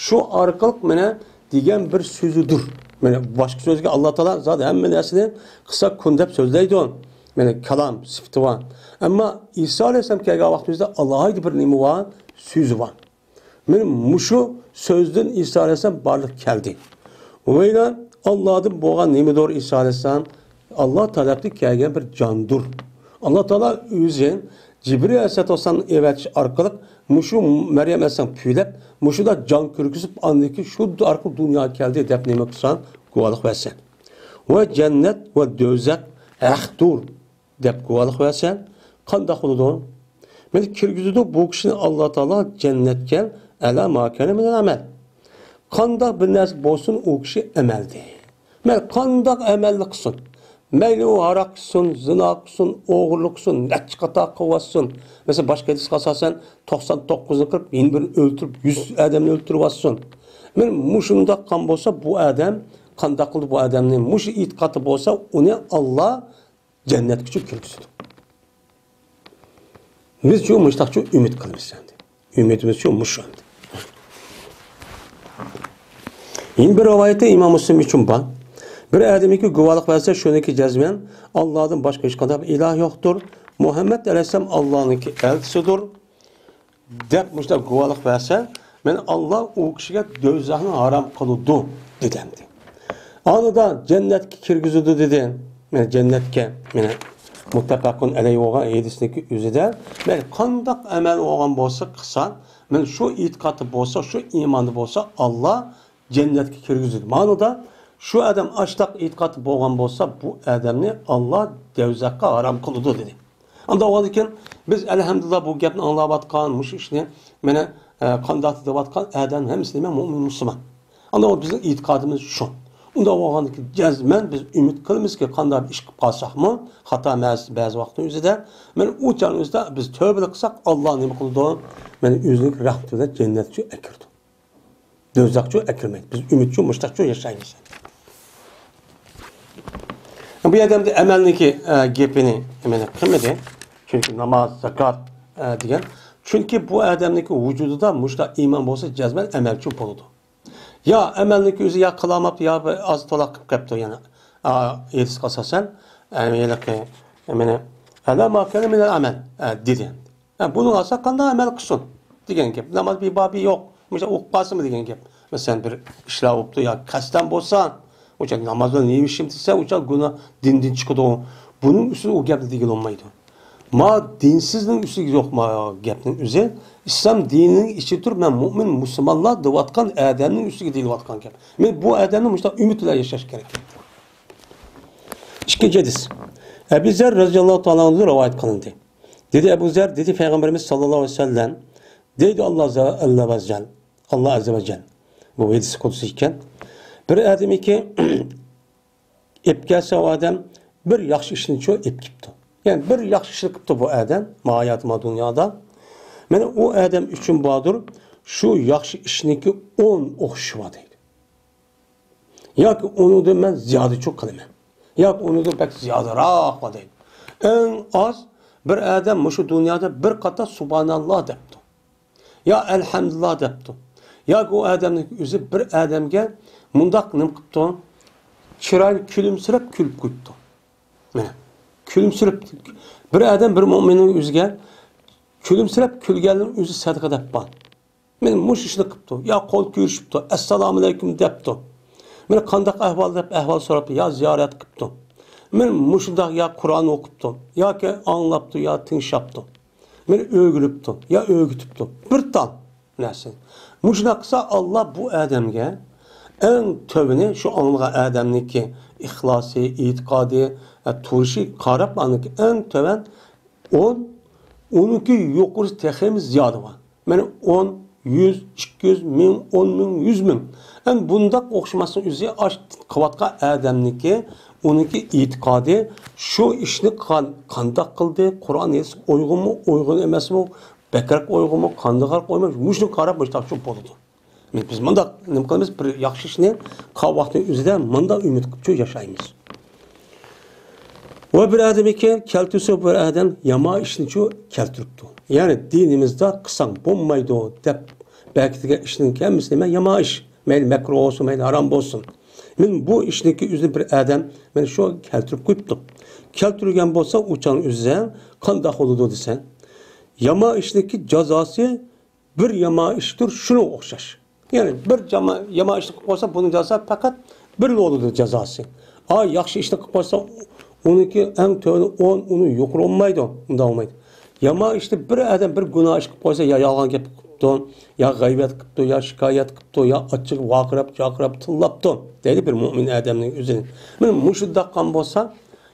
شۇ ئارقىلىق مانا دېگەن بىر سۆزىدۇر. مانا باشقا سۆزگە ئاللا تائالا زادى ھەممە نەرسىنى قىلسا كۇن دەپ سۆزلەيدۇ. مانا كالام سۈپىتى بار. ئەمما ئىسا ئەلەيھىسسالام كەلگەن ۋاقتىمىزدا ئالاھىدە بىر نېمە بار؟ سۆزى بار. مانا مۇشۇ سۆزدىن ئىسا ئەلەيھىسسالام بارلىققا كەلدى. ۋە يەنە ئاللادىن بولغان نېمىدۇر ئىسا ئەلەيھىسسالام؟ ئاللا تەرەپتىن كەلگەن بىر جاندۇر. ئاللا تائالا ئۆزى جىبرىل ئەلەيھىسسالام ئەۋەتىش ئارقىلىق مۇشۇ مەريەم ئەلەيھىسسالام پۈۋلەپ، مۇشۇنداق جان كىرگۈزۈپ، ئاندىن كېيىن شۇ ئارقىلىق دۇنياغا كەلدى دەپ نېمە قىلسا، گۇۋاھلىق بەرسە. ۋە جەننەت ۋە دوزاخ ھەقتۇر دەپ گۇۋاھلىق بەرسە، قانداق بولىدۇ؟ مانا كىرگۈزىدۇ بۇ كىشىنى ئاللا تائالا جەننەتكە، ئەلا ما كانە مىنەل ئەمەل. قانداق بىر نەرسە بولسۇن، ئۇ كىشى ئەمەلدە. مەيلى قانداق ئەمەلنى قىلسۇن. مەيلى ئۇ ھاراق ئىچسۇن، زىنا قىلسۇن، ئوغرىلىق قىلسۇن، نەچچە قاتار قىلىۋاتسۇن. مەسىلەن، باشقا ھەدىسكە ئاساسەن، توقسان توققۇزنى قىلىپ، يەنە بىرىنى ئۆلتۈرۈپ، يۈز ئادەمنى ئۆلتۈرۈۋاتسۇن. مانا مۇشۇنداق قىلغان بولسا، بۇ ئادەم قانداق قىلدى بۇ ئادەمنى؟ مۇشۇ ئېتىقادى بولسا، ئۇنى ئاللا جەننەتكىچۇ كىرگۈزىدۇ. بىزچۇ مۇشتاقچۇ ئۈمىد قىلىمىز ئەمدى. ئۈمىدىمىزچۇ مۇشۇ ئەمدى. يەنە بىر رىۋايەتتە ئىمام مۇسلىم ئۈچۈن بار. بىر ئادەمكى گۇۋاھلىق بەرسە، شۇنىڭكى جەزمەن ئاللادىن باشقا ھېچقانداق ئىلاھ يوقتۇر. مۇھەممەد ئەلەيھىسسالام ئاللانىڭكى ئەلچىسىدۇر. دەپ مۇشۇنداق گۇۋاھلىق بەرسە، مەن ئاللا ئۇ كىشىگە دوزاخنى ھارام قىلىدۇ، دېدى ئەمدى. ئانىدا جەننەتكە كىرگۈزىدۇ، دېدى. مەن جەننەتكە، مەن مۇتتەپەقۇن ئەلەيھى بولغان ھەدىسنىڭكى ئۆزىدە، مەن قانداق ئەمەل بولغان بولسا قىلسا، مەن شۇ ئېتىقادتا بولسا، شۇ ئىماندا بولسا، ئاللا جەننەتكە كىرگۈزىدۇ. مانىدا شۇ ئادەم ئاشتاق ئېتىقادتا بولغان بولسا، بۇ ئادەمنى ئاللا دوزاخقا ھارام قىلىدۇ، دېدى. ئانداق بولغاندىكىن، بىز ئەلھەمدۇلىللا بۇ گەپنى ئاڭلاۋاتقان، مۇشۇ ئىشنى مانا، ئە، قانداق دەۋاتقان ئادەم ھەممىسى نېمە؟ مۇئمىن مۇسۇلمان. ئانداق بولۇپ بىزنىڭ ئېتىقادىمىز شۇ. ئۇنداق بولغاندىكىن جەزمەن بىز ئۈمىد قىلىمىزكى، قانداق بىر ئىش قىلىپ قالساقمۇ، خاتا مەز-، بەزى ۋاقىتنىڭ ئۆزىدە، مانا ئۇ چاغنىڭ ئۆزىدە بىز تەۋبىلىك قىلساق، ئاللا نېمە قىلىدۇ؟ مانا ئۆزىنىڭ رەھمىتى بىلەن جەننەتكە ئەكىرىدۇ. دوزاخچۇ ئەكىرمەيدۇ. بىز ئۈمىدچۇ، مۇشتاقچۇ ياشايمىز. بۇ يەردە ئەمدى ئەمەلنىڭكى، ئە، گېپىنى مانا قىلمىدى. چۈنكى ناماز، زاكات، ئە، دېگەن. چۈنكى بۇ ئادەمنىڭكى ۋۇجۇدىدا مۇشۇنداق ئىمان بولسا، جەزمەن ئەمەلچۇ بولىدۇ. يا ئەمەلنىڭكى ئۆزى يا قىلالماپتۇ، يا بىر ئاز تولا قىلىپ قېپتۇ يەنە. ئا، ھەدىسكە ئاساسەن، ئە، ھېلىقى، مانا، ئەلا ما كانە مىنەل ئەمەل، ئە، دېدى. ھە، بۇنى ئالسا قانداق ئەمەل قىلسۇن دېگەن گەپ. ناماز بىبابى يوق. مۇشۇ ئوقۇپ قالسىمۇ دېگەن گەپ. مەسىلەن، بىر ئىشلار بوپتۇ، يا قەستەن بولسا، ئۇچا ناماز بىلەن نېمە ئىشىم دېسە، ئۇچا گۇناھ دىندىن چىقىدۇ. بۇنىڭ ئۈستىدە ئۇ گەپنى دېگىلى بولمايدۇ. ما دىنسىزنىڭ ئۈستىگە يوق ما گەپنىڭ ئۆزى. ئىسلام دىنىنىڭ ئىچىدە تۇرۇپ، مەن مۇئمىن، مۇسۇلمانلار دەۋاتقان ئادەمنىڭ ئۈستىگە دېيىلىۋاتقان گەپ. مەن بۇ ئادەمنى مۇشۇنداق ئۈمىد بىلەن ياشاش كېرەك. ئىككىنچى ھەدىس. ئەبۇ زەر رازىياللاھۇ تائالا ئەنھۇدىن رىۋايەت قىلىندى. دېدى ئەبۇ زەر، دېدى پەيغەمبىرىمىز ساللاللاھۇ ئەلەيھى ۋەسەللەم، دەيدۇ ئاللا ئەززە ۋە جەل، ئاللا ئەززە ۋە جەل. بۇ ھەدىس قۇدسىي ئىكەن. بىر ئادەم ئىكەن، ئېلىپ كەلسە ئۇ ئادەم بىر ياخشى ئىشنىچۇ ئېلىپ كېپتۇ. يەنى بىر ياخشى ئىشنى قىپتۇ بۇ ئادەم، ما ھاياتى، ما دۇنيادا. مانا ئۇ ئادەم ئۈچۈن باردۇر، شۇ ياخشى ئىشنىڭكى ئون ئوخشىشى بار دەيدۇ. ياكى ئۇنىڭدىن مەن زىيادىچۇ قىلىمەن. ياكى ئۇنىڭدىن بەك زىيادىراق بار دەيدۇ. ئەڭ ئاز بىر ئادەم مۇشۇ دۇنيادا بىر قاتار سۇبھاناللا دەپتۇ. يا ئەلھەمدۇلىللا دەپتۇ. ياكى ئۇ ئادەمنىڭ ئۆزى بىر ئادەمگە مۇنداق نېمە قىپتۇ؟ چىرايىنى كۈلۈمسىرەپ كۈلۈپ قويۇپتۇ. مانا، كۈلۈمسىرەپ، بىر ئادەم بىر مۇئمىننىڭ ئۆزىگە كۈلۈمسىرەپ كۈلگەننىڭ ئۆزى سەدىقە دەپ بار. مانا مۇشۇ ئىشنى قىپتۇ. يا قول كۆرۈشۈپتۇ، ئەسسالامۇئەلەيكۇم دەپتۇ. مانا قانداق ئەھۋال دەپ ئەھۋال سوراپتۇ، يا زىيارەت قىپتۇ. مانا مۇشۇنداق يا قۇرئان ئوقۇپتۇ، ياكى ئاڭلاپتۇ، يا تىڭشاپتۇ. مانا ئۆگىنىپتۇ، يا ئۆگىتىپتۇ. بىر تال نەرسە. مۇشۇنداق قىلسا، ئاللا بۇ ئادەمگە ئەڭ تۆۋىنى، شۇ ئاڭلىغان ئادەمنىڭكى ئىخلاسى، ئېتىقادى، ئە، تۇرۇشى قاراپ، ئانىڭكى ئەڭ تۆۋەن ئون، ئۇنىڭكى يۇقىرىسى تېخىمۇ زىيادە بار. مانا ئون، يۈز، ئىككى يۈز، مىڭ، ئون مىڭ، يۈز مىڭ. ئەنە بۇنداق ئوخشىماسلىق ئۆزى ئاش قىلىۋاتقان ئادەمنىڭكى، ئۇنىڭكى ئېتىقادى، شۇ ئىشنى قان-، قانداق قىلدى، قۇرئان ھەدىسكە ئۇيغۇنمۇ، ئۇيغۇن ئەمەسمۇ، بەكرەك ئۇيغۇنمۇ، قانداقراق ئۇيغۇن، مۇشۇنى قاراپ مۇشۇنداق بولىدۇ. مىز مۇنداق نېمە قىلىمىز؟ بىر ياخشى ئىشنى قىلغان ۋاقىتنىڭ ئۆزىدە مۇنداق ئۈمىد قىلىپچۇ ياشايمىز. ۋە بىر ئادەم ئىكەن، كەلتۈرسە بىر ئادەم يامان ئىشنىچۇ كەلتۈرۈپتۇ. يەنى دىنىمىزدا قىلساڭ بولمايدۇ دەپ بەكىتىلگەن ئىشنىڭ ھەممىسى نېمە؟ يامان ئىش. مەيلى مەكرۇھ بولسۇن، مەيلى ھارام بولسۇن. مەن بۇ ئىشنىڭكى ئۆزىنى بىر ئادەم مەن شۇ كەلتۈرۈپ قويۇپتۇ. كەلتۈرگەن بولسا ئۇ چاغنىڭ ئۆزىدە قانداق بولىدۇ دېسە، يامان ئىشنىڭكى جازاسى بىر يامان ئىشتۇر، شۇنىڭغا ئوخشاش. يەنى بىر جاما-، يامان ئىشنى قىلىپ قويسا، بۇنىڭ جازاسى پەقەت بىرلا بولىدۇ جازاسى. ئا، ياخشى ئىشنى قىلىپ قويسا، ئۇنىڭكى ئەڭ تۆۋىنى ئون، ئۇنى يۇقىرى بولمايدۇ، ئۇنداق بولمايدۇ. يامان ئىشنى بىر ئادەم بىر گۇناھ ئىش قىلىپ قويسا، يا يالغان گەپ قىپتۇ، يا غەيۋەت قىپتۇ، يا شىكايەت قىپتۇ، يا ئاچچىقى ۋارقىراپ، جارقىراپ، تىللاپتۇ، دەيدۇ بىر مۇئمىن ئادەمنىڭ ئۆزىنى. مانا مۇشۇنداق قىلغان بولسا،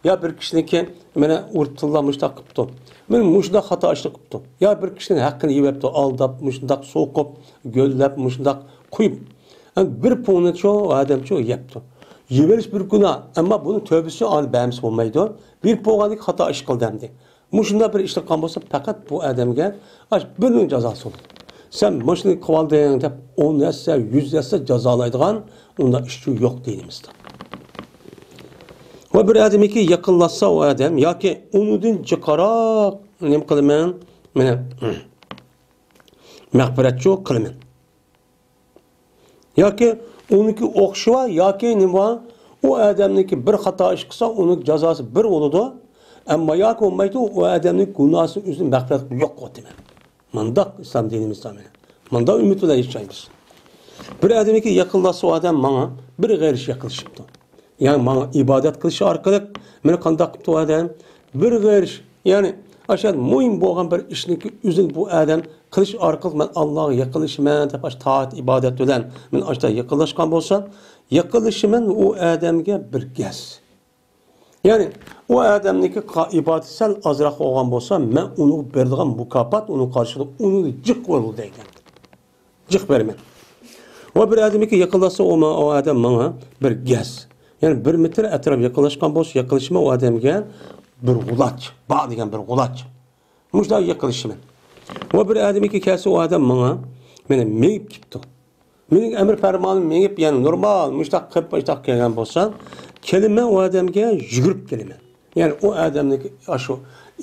يا بىر كىشىنىڭكى مانا ئۇرۇپ تىللاپ مۇشۇنداق قىپتۇ. مانا مۇشۇنداق خاتا ئىشنى قىپتۇ. يا بىر كىشىنىڭ ھەققىنى يېۋەپتۇ، ئالداپ، مۇشۇنداق سوقۇپ، گۆللەپ، مۇشۇنداق قويۇپ. ئەمما بىر پۇڭنى شۇ ئادەم شۇ يەپتۇ. يېۋېلىش بىر گۇناھ، ئەمما بۇنىڭ تۆۋىسى ئانى بەرمىسە بولمايدۇ. بىر پۇڭغاندىكى خاتا ئىش قىلدى ئەمدى. مۇشۇنداق بىر ئىش قىلغان بولسا، پەقەت بۇ ئادەمگە ئاش بىرنىڭ جازاسى بولىدۇ. سەن مۇشۇنى قىلىۋالدىڭ دەپ ئون ھەسسە، يۈز ھەسسە جازالايدىغان ئۇنداق ئىشچۇ يوق دىنىمىزدا. ۋە بىر ئادەمگە يېقىنلاشسا ئۇ ئادەم ياكى ئۇنىڭدىن جىقراق نېمە قىلىمەن؟ مانا، مەغپىرەتچۇ قىلىمەن. ياكى ئۇنىڭكى ئوخشىشى بار، ياكى نېمە بار؟ ئۇ ئادەمنىڭكى بىر خاتا ئىش قىلسا، ئۇنىڭ جازاسى بىر بولىدۇ. ئەمما ياكى بولمايدۇ، ئۇ ئادەمنىڭ گۇناھىنى ئۆزىنى مەغپىرەت قىلىپ يوق قىلىۋاتىمەن. مۇنداق ئىسلام دىنىمىزدا مانا. مۇنداق ئۈمىد بىلەن ياشايمىز. بىر ئادەمگە يېقىنلاشسا ئۇ ئادەم ماڭا بىر غېرىش يېقىنلىشىپتۇ. يەنى ماڭا ئىبادەت قىلىشى ئارقىلىق مېنى قانداق قىپتۇ ئۇ ئادەم؟ بىر غېرىش، يەنى ئاشۇ مۇھىم بولغان بىر ئىشنىڭكى ئۆزىنى بۇ ئادەم قىلىش ئارقىلىق مەن ئاللاغا يېقىنلىشىمەن دەپ ئاشۇ تائەت ئىبادەت بىلەن مەن ئاشۇنداق يېقىنلاشقان بولسا، يېقىنلىشىمەن ئۇ ئادەمگە بىر گەز. يەنى ئۇ ئادەمنىڭكى قا-، ئىبادىتى سەل ئازراق بولغان بولسا، مەن ئۇنىڭغا بېرىدىغان مۇكاپات ئۇنىڭ قارشىسىدا ئۇنىڭدىن جىق بولىدۇ دەيدۇ. جىق بېرىمەن. ۋە بىر ئادەمگە يېقىنلاشسا، ئۇ ما-، ئۇ ئادەم ماڭا بىر گەز. يەنى بىر مېتىر ئەتراپ يېقىنلاشقان بولسا، يېقىنلىشىمەن ئۇ ئادەمگە بىر غۇلاچ، بار دېگەن بىر غۇلاچ. مۇشۇنداق يېقىنلىشىمەن. ۋە بىر ئادەمگە كەلسە، ئۇ ئادەم ماڭا، مانا مېڭىپ كېتىپتۇ. مېنىڭ ئەمر پەرمانىم مېڭىپ، يەنى نورمال مۇشۇنداق قىلىپ، مۇشۇنداق كەلگەن بولسا، كېلىمەن ئۇ ئادەمگە يۈگۈرۈپ كېلىمەن. يەنى ئۇ ئادەمنىڭكى ئاشۇ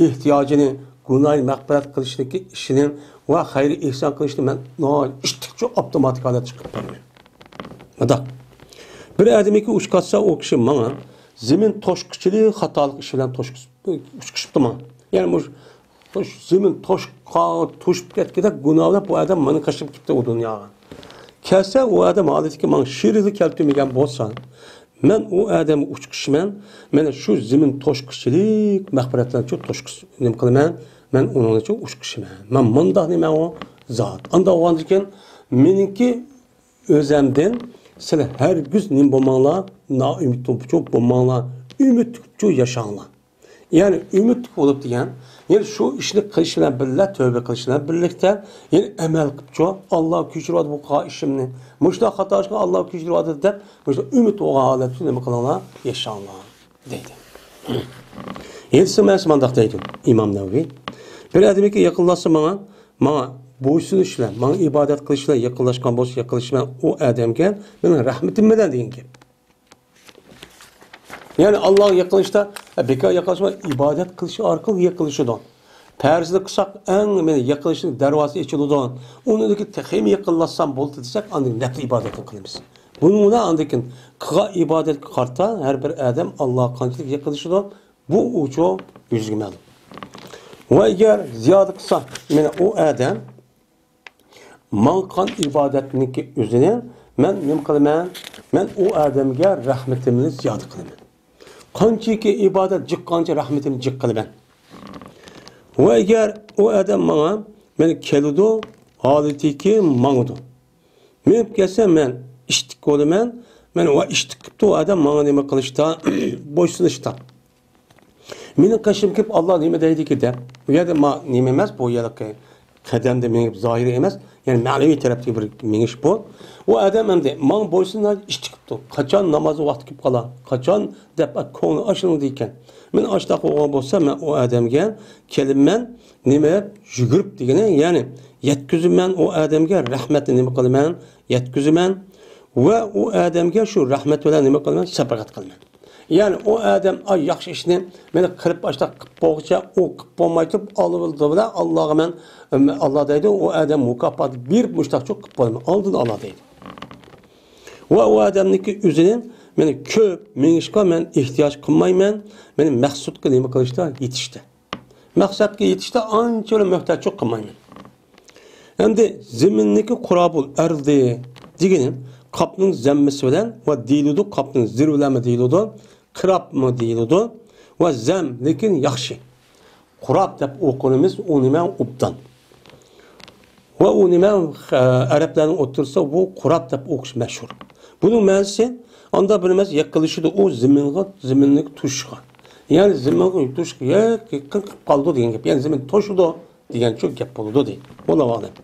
ئېھتىياجىنى، گۇناھىنى مەغپىرەت قىلىشنىڭكى ئىشىنى ۋە خەير ئېھسان قىلىشنى مەن ناھايىتى ئىتتىكچۇ ئاپتوماتىك ھالەتتە چىقىپ بېرىمەن. مۇنداق. بىر ئادەمگە ئۇچ قاتسا، ئۇ كىشى ماڭا زېمىن توشقۇچىلىق خاتالىق ئىش بىلەن توشقۇ-، ئۇچ قىشىپتۇ ماڭا. يەنى مۇشۇ توش، زېمىن توشقا، توشۇپ كەتكۈدەك گۇناھ بىلەن بۇ ئادەم مېنىڭ قېشىمغا كېلىپتۇ ئۇ دۇنياغا. كەلسە ئۇ ئادەم ھالىتىكى ماڭا شېرىكلىك كەلتۈرمىگەن بولسا، مەن ئۇ ئادەمگە ئۇچقۇچىمەن. مانا شۇ زېمىن توشقۇچىلىك مەغپىرەتلەرچۇ توشقۇچ، نېمە قىلىمەن؟ مەن ئۇنىڭچۇ ئۇچقۇچىمەن. مەن مۇنداق نېمە ئۇ زات. ئانداق بولغاندىكىن مېنىڭكى ئۆزەمدىن سىلەر ھەرگىز نېمە بولماڭلار، نائۈمىد بولۇپچۇ بولماڭلار، ئۈمىدلىكچۇ ياشاڭلار. يەنى ئۈمىدلىك بولۇپ دېگەن، يەنى شۇ ئىشنى قىلىش بىلەن بىللە، تەۋبە قىلىش بىلەن بىرلىكتە، يەنى ئەمەل قىلىپچۇ، ئاللا كەچۈرۈۋاتىدۇ بۇ قىلغان ئىشىمنى، مۇشۇنداق خاتا ئىشقا ئاللا كەچۈرۈۋاتىدۇ دەپ، مۇشۇ ئۈمىد بولغان ھالەتتە نېمە قىلىڭلار؟ ياشاڭلار، دەيدۇ. يەتتىنچى مەسىلە مۇنداق دەيدۇ ئىمام نەۋەۋى. بىر ئادەمگە يېقىنلاشسا ماڭا، ماڭا بويسۇنۇش بىلەن، ماڭا ئىبادەت قىلىش بىلەن يېقىنلاشقان بولسا، يېقىنلىشىمەن ئۇ ئادەمگە مېنىڭ رەھمىتىم بىلەن دېگەن گەپ. يەنى ئاللاغا يېقىنلىشىشتا، بىكار يېقىنلىشىش ئىبادەت قىلىش ئارقىلىق يېقىنلىشىدۇ. پەرزنى قىلساق، ئەڭ مېنى يېقىنلىشىشنىڭ دەرۋازىسى ئېچىلىدۇ. ئۇنىڭدىن كېيىن تېخىمۇ يېقىنلاشسام بولدى دېسەك، ئاندىن نەپلى ئىبادەتنى قىلىمىز. بۇنىڭ بىلەن ئاندىن كېيىن قىلغان ئىبادەتكە قارىتا ھەر بىر ئادەم ئاللاغا قانچىلىك يېقىنلىشىدۇ، بۇ ئۇچۇ يۈزگە مەلۇم. ۋە ئەگەر زىيادە قىلسا، مانا ئۇ ئادەم ماڭا قىلغان ئىبادەتنىڭكى ئۆزىنى مەن نېمە قىلىمەن؟ مەن ئۇ ئادەمگە رەھمىتىمنى زىيادە قىلىمەن. قانچىكى ئىبادەت جىق، قانچە رەھمىتىمنى جىق قىلىمەن. ۋە ئەگەر ئۇ ئادەم ماڭا، مانا كېلىدۇ، ھالىتىكى ماڭىدۇ. مېڭىپ كەتسە، مەن ئىشتىك بولىمەن. مەن ۋە ئىشتىك قىپتۇ، ئۇ ئادەم ماڭا نېمە قىلىشتا، بويسۇنۇشتا. مېنىڭ قېشىمغا كېلىپ، ئاللا نېمە دەيدىكى دەپ، ئۇ يەردە ما نېمە ئەمەس، بۇ يەرلىكى قەدەمدە مېڭىپ زاھىرى ئەمەس، يەنى مەنىۋى تەرەپتىكى بىر مېڭىش بۇ. ئۇ ئادەم ئەمدى ماڭا بويسۇنۇپ ئىشتىك قىپتۇ. قاچان ناماز ۋاقتى كېلىپ قالا، قاچان دەپ كۆڭلى ئاشۇنىڭ دەيدىكەن. مەن ئاشتاق بولغان بولسا، مەن ئۇ ئادەمگە كېلىمەن، نېمە دەپ يۈگۈرۈپ دېگىنى، يەنى يەتكۈزىمەن ئۇ ئادەمگە رەھمەتنى نېمە قىلىمەن، يەتكۈزىمەن ۋە ئۇ ئادەمگە شۇ رەھمەت بىلەن نېمە قىلىمەن، شەپەقەت قىلىمەن. يەنى ئۇ ئادەم ئاي ياخشى ئىشنى مانا قىلىپ ئاشتاق قىلىپ بولغۇچە ئۇ قىلىپ بولماي تۇرۇپ، ئالدى بىلەن ئاللاغا مەن، ئاللا دەيدۇ، ئۇ ئادەم مۇكاپات بېرىپ مۇشتاقچۇ قىلىپ بولىمەن، ئالدىن ئاللا دەيدۇ. ۋە ئۇ ئادەمنىڭكى ئۆزىنى مانا كۆپ مېڭىشقا مەن ئېھتىياج قىلمايمەن، مانا مەقسۇتقا نېمە قىلىشتا، يېتىشتە. مەقسەتكە يېتىشتە ئانچە مۆھتاجچىلىق قىلمايمەن. ئەمدى زېمىننىكى قۇرابۇل ئەرزى دېگىنى قاپنىڭ زەممىسى بىلەن ۋە دېيىلىدۇ، قاپنىڭ زىرى بىلەنمۇ دېيىلىدۇ، قىرابمۇ دېيىلىدۇ ۋە زەم، لېكىن ياخشى. قۇراب دەپ ئوقۇنىمىز، ئۇ نېمە؟ ئوبدان. ۋە ئۇ نېمە؟ ئەرەبلەرنىڭ ئوتتۇرىسىدا بۇ قۇراب دەپ ئوقۇش مەشھۇر. بۇنىڭ مەنىسى، ئاندا بىر نېمە يېقىنلىشىدۇ، ئۇ زېمىنغا، زېمىننى توشۇشقا. يەنى زېمىنغا توشۇشقا يېقىن قىلىپ قالىدۇ دېگەن گەپ. يەنى زېمىن توشىدۇ دېگەن شۇ گەپ بولىدۇ دەيدۇ. ۋاللاھۇ ئەلەم.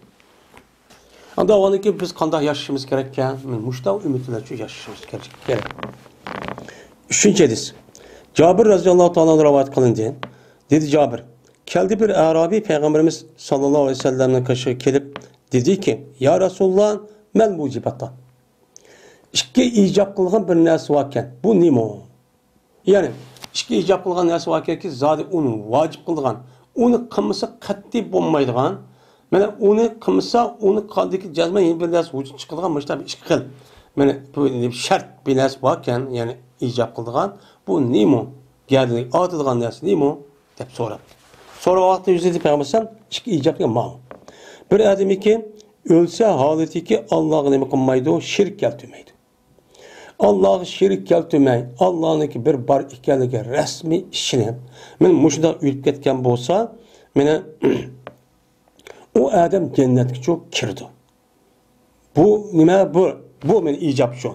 ئاندا ئۇنىڭكى بىز قانداق ياشىشىمىز كېرەككەن؟ مۇشۇنداق ئۈمىد بىلەن شۇ ياشىشىمىز كېرەك. ئۈچىنچى ھەدىس. جابىر رەزىياللاھۇ تائالا ئەنھۇ رىۋايەت قىلىندى. دېدى جابىر، كەلدى بىر ئەرابىي پەيغەمبىرىمىز ساللاللاھۇ ئەلەيھى ۋەسەللەمنىڭ قېشىغا كېلىپ دېدىكى، يا رەسۇلاللا، مەل مۇجىباتان. ئىككى ئىجاب قىلغان بىر نەرسە باركەن. بۇ نېمە؟ يەنى ئىككى ئىجاب قىلغان نەرسە باركەنكى، زادى ئۇنى ۋاجىپ قىلىدىغان، ئۇنى قىلمىسا قەتئىي بولمايدىغان، مانا ئۇنى قىلمىسا، ئۇنى قالدىكى جەزمەن يەنە بىر نەرسە ۋۇجۇدقا چىقىدىغان مۇشۇنداق بىر ئىككى خىل، مانا بۇ شەرت بىر نەرسە باركەن، يەنى ئىجاب قىلىدىغان، بۇ نېمە؟ گەدىنى ئارتىدىغان نەرسە نېمە؟ دەپ سوراپتۇ. سورىغان ۋاقتىدا يۈز ئېتىپ پەيغەمبەر ئەلەيھىسسالام ئىككى ئىجابنى ماڭا. بىر ئادەمكى ئۆلسە ھالىتىكى ئاللاغا نېمە قىلمايدۇ؟ شېرىك كەلتۈرمەيدۇ. ئاللاغا شېرىك كەلتۈرمەي، ئاللانىڭكى بىر بار ئىكەنلىكىگە رەسمىي ئىشىنىپ، مانا مۇشۇنداق ئۆلۈپ كەتكەن بولسا، مانا ئۇ ئادەم جەننەتكىچۇ كىرىدۇ. بۇ نېمە؟ بۇ، بۇ مانا ئىجاب شۇ.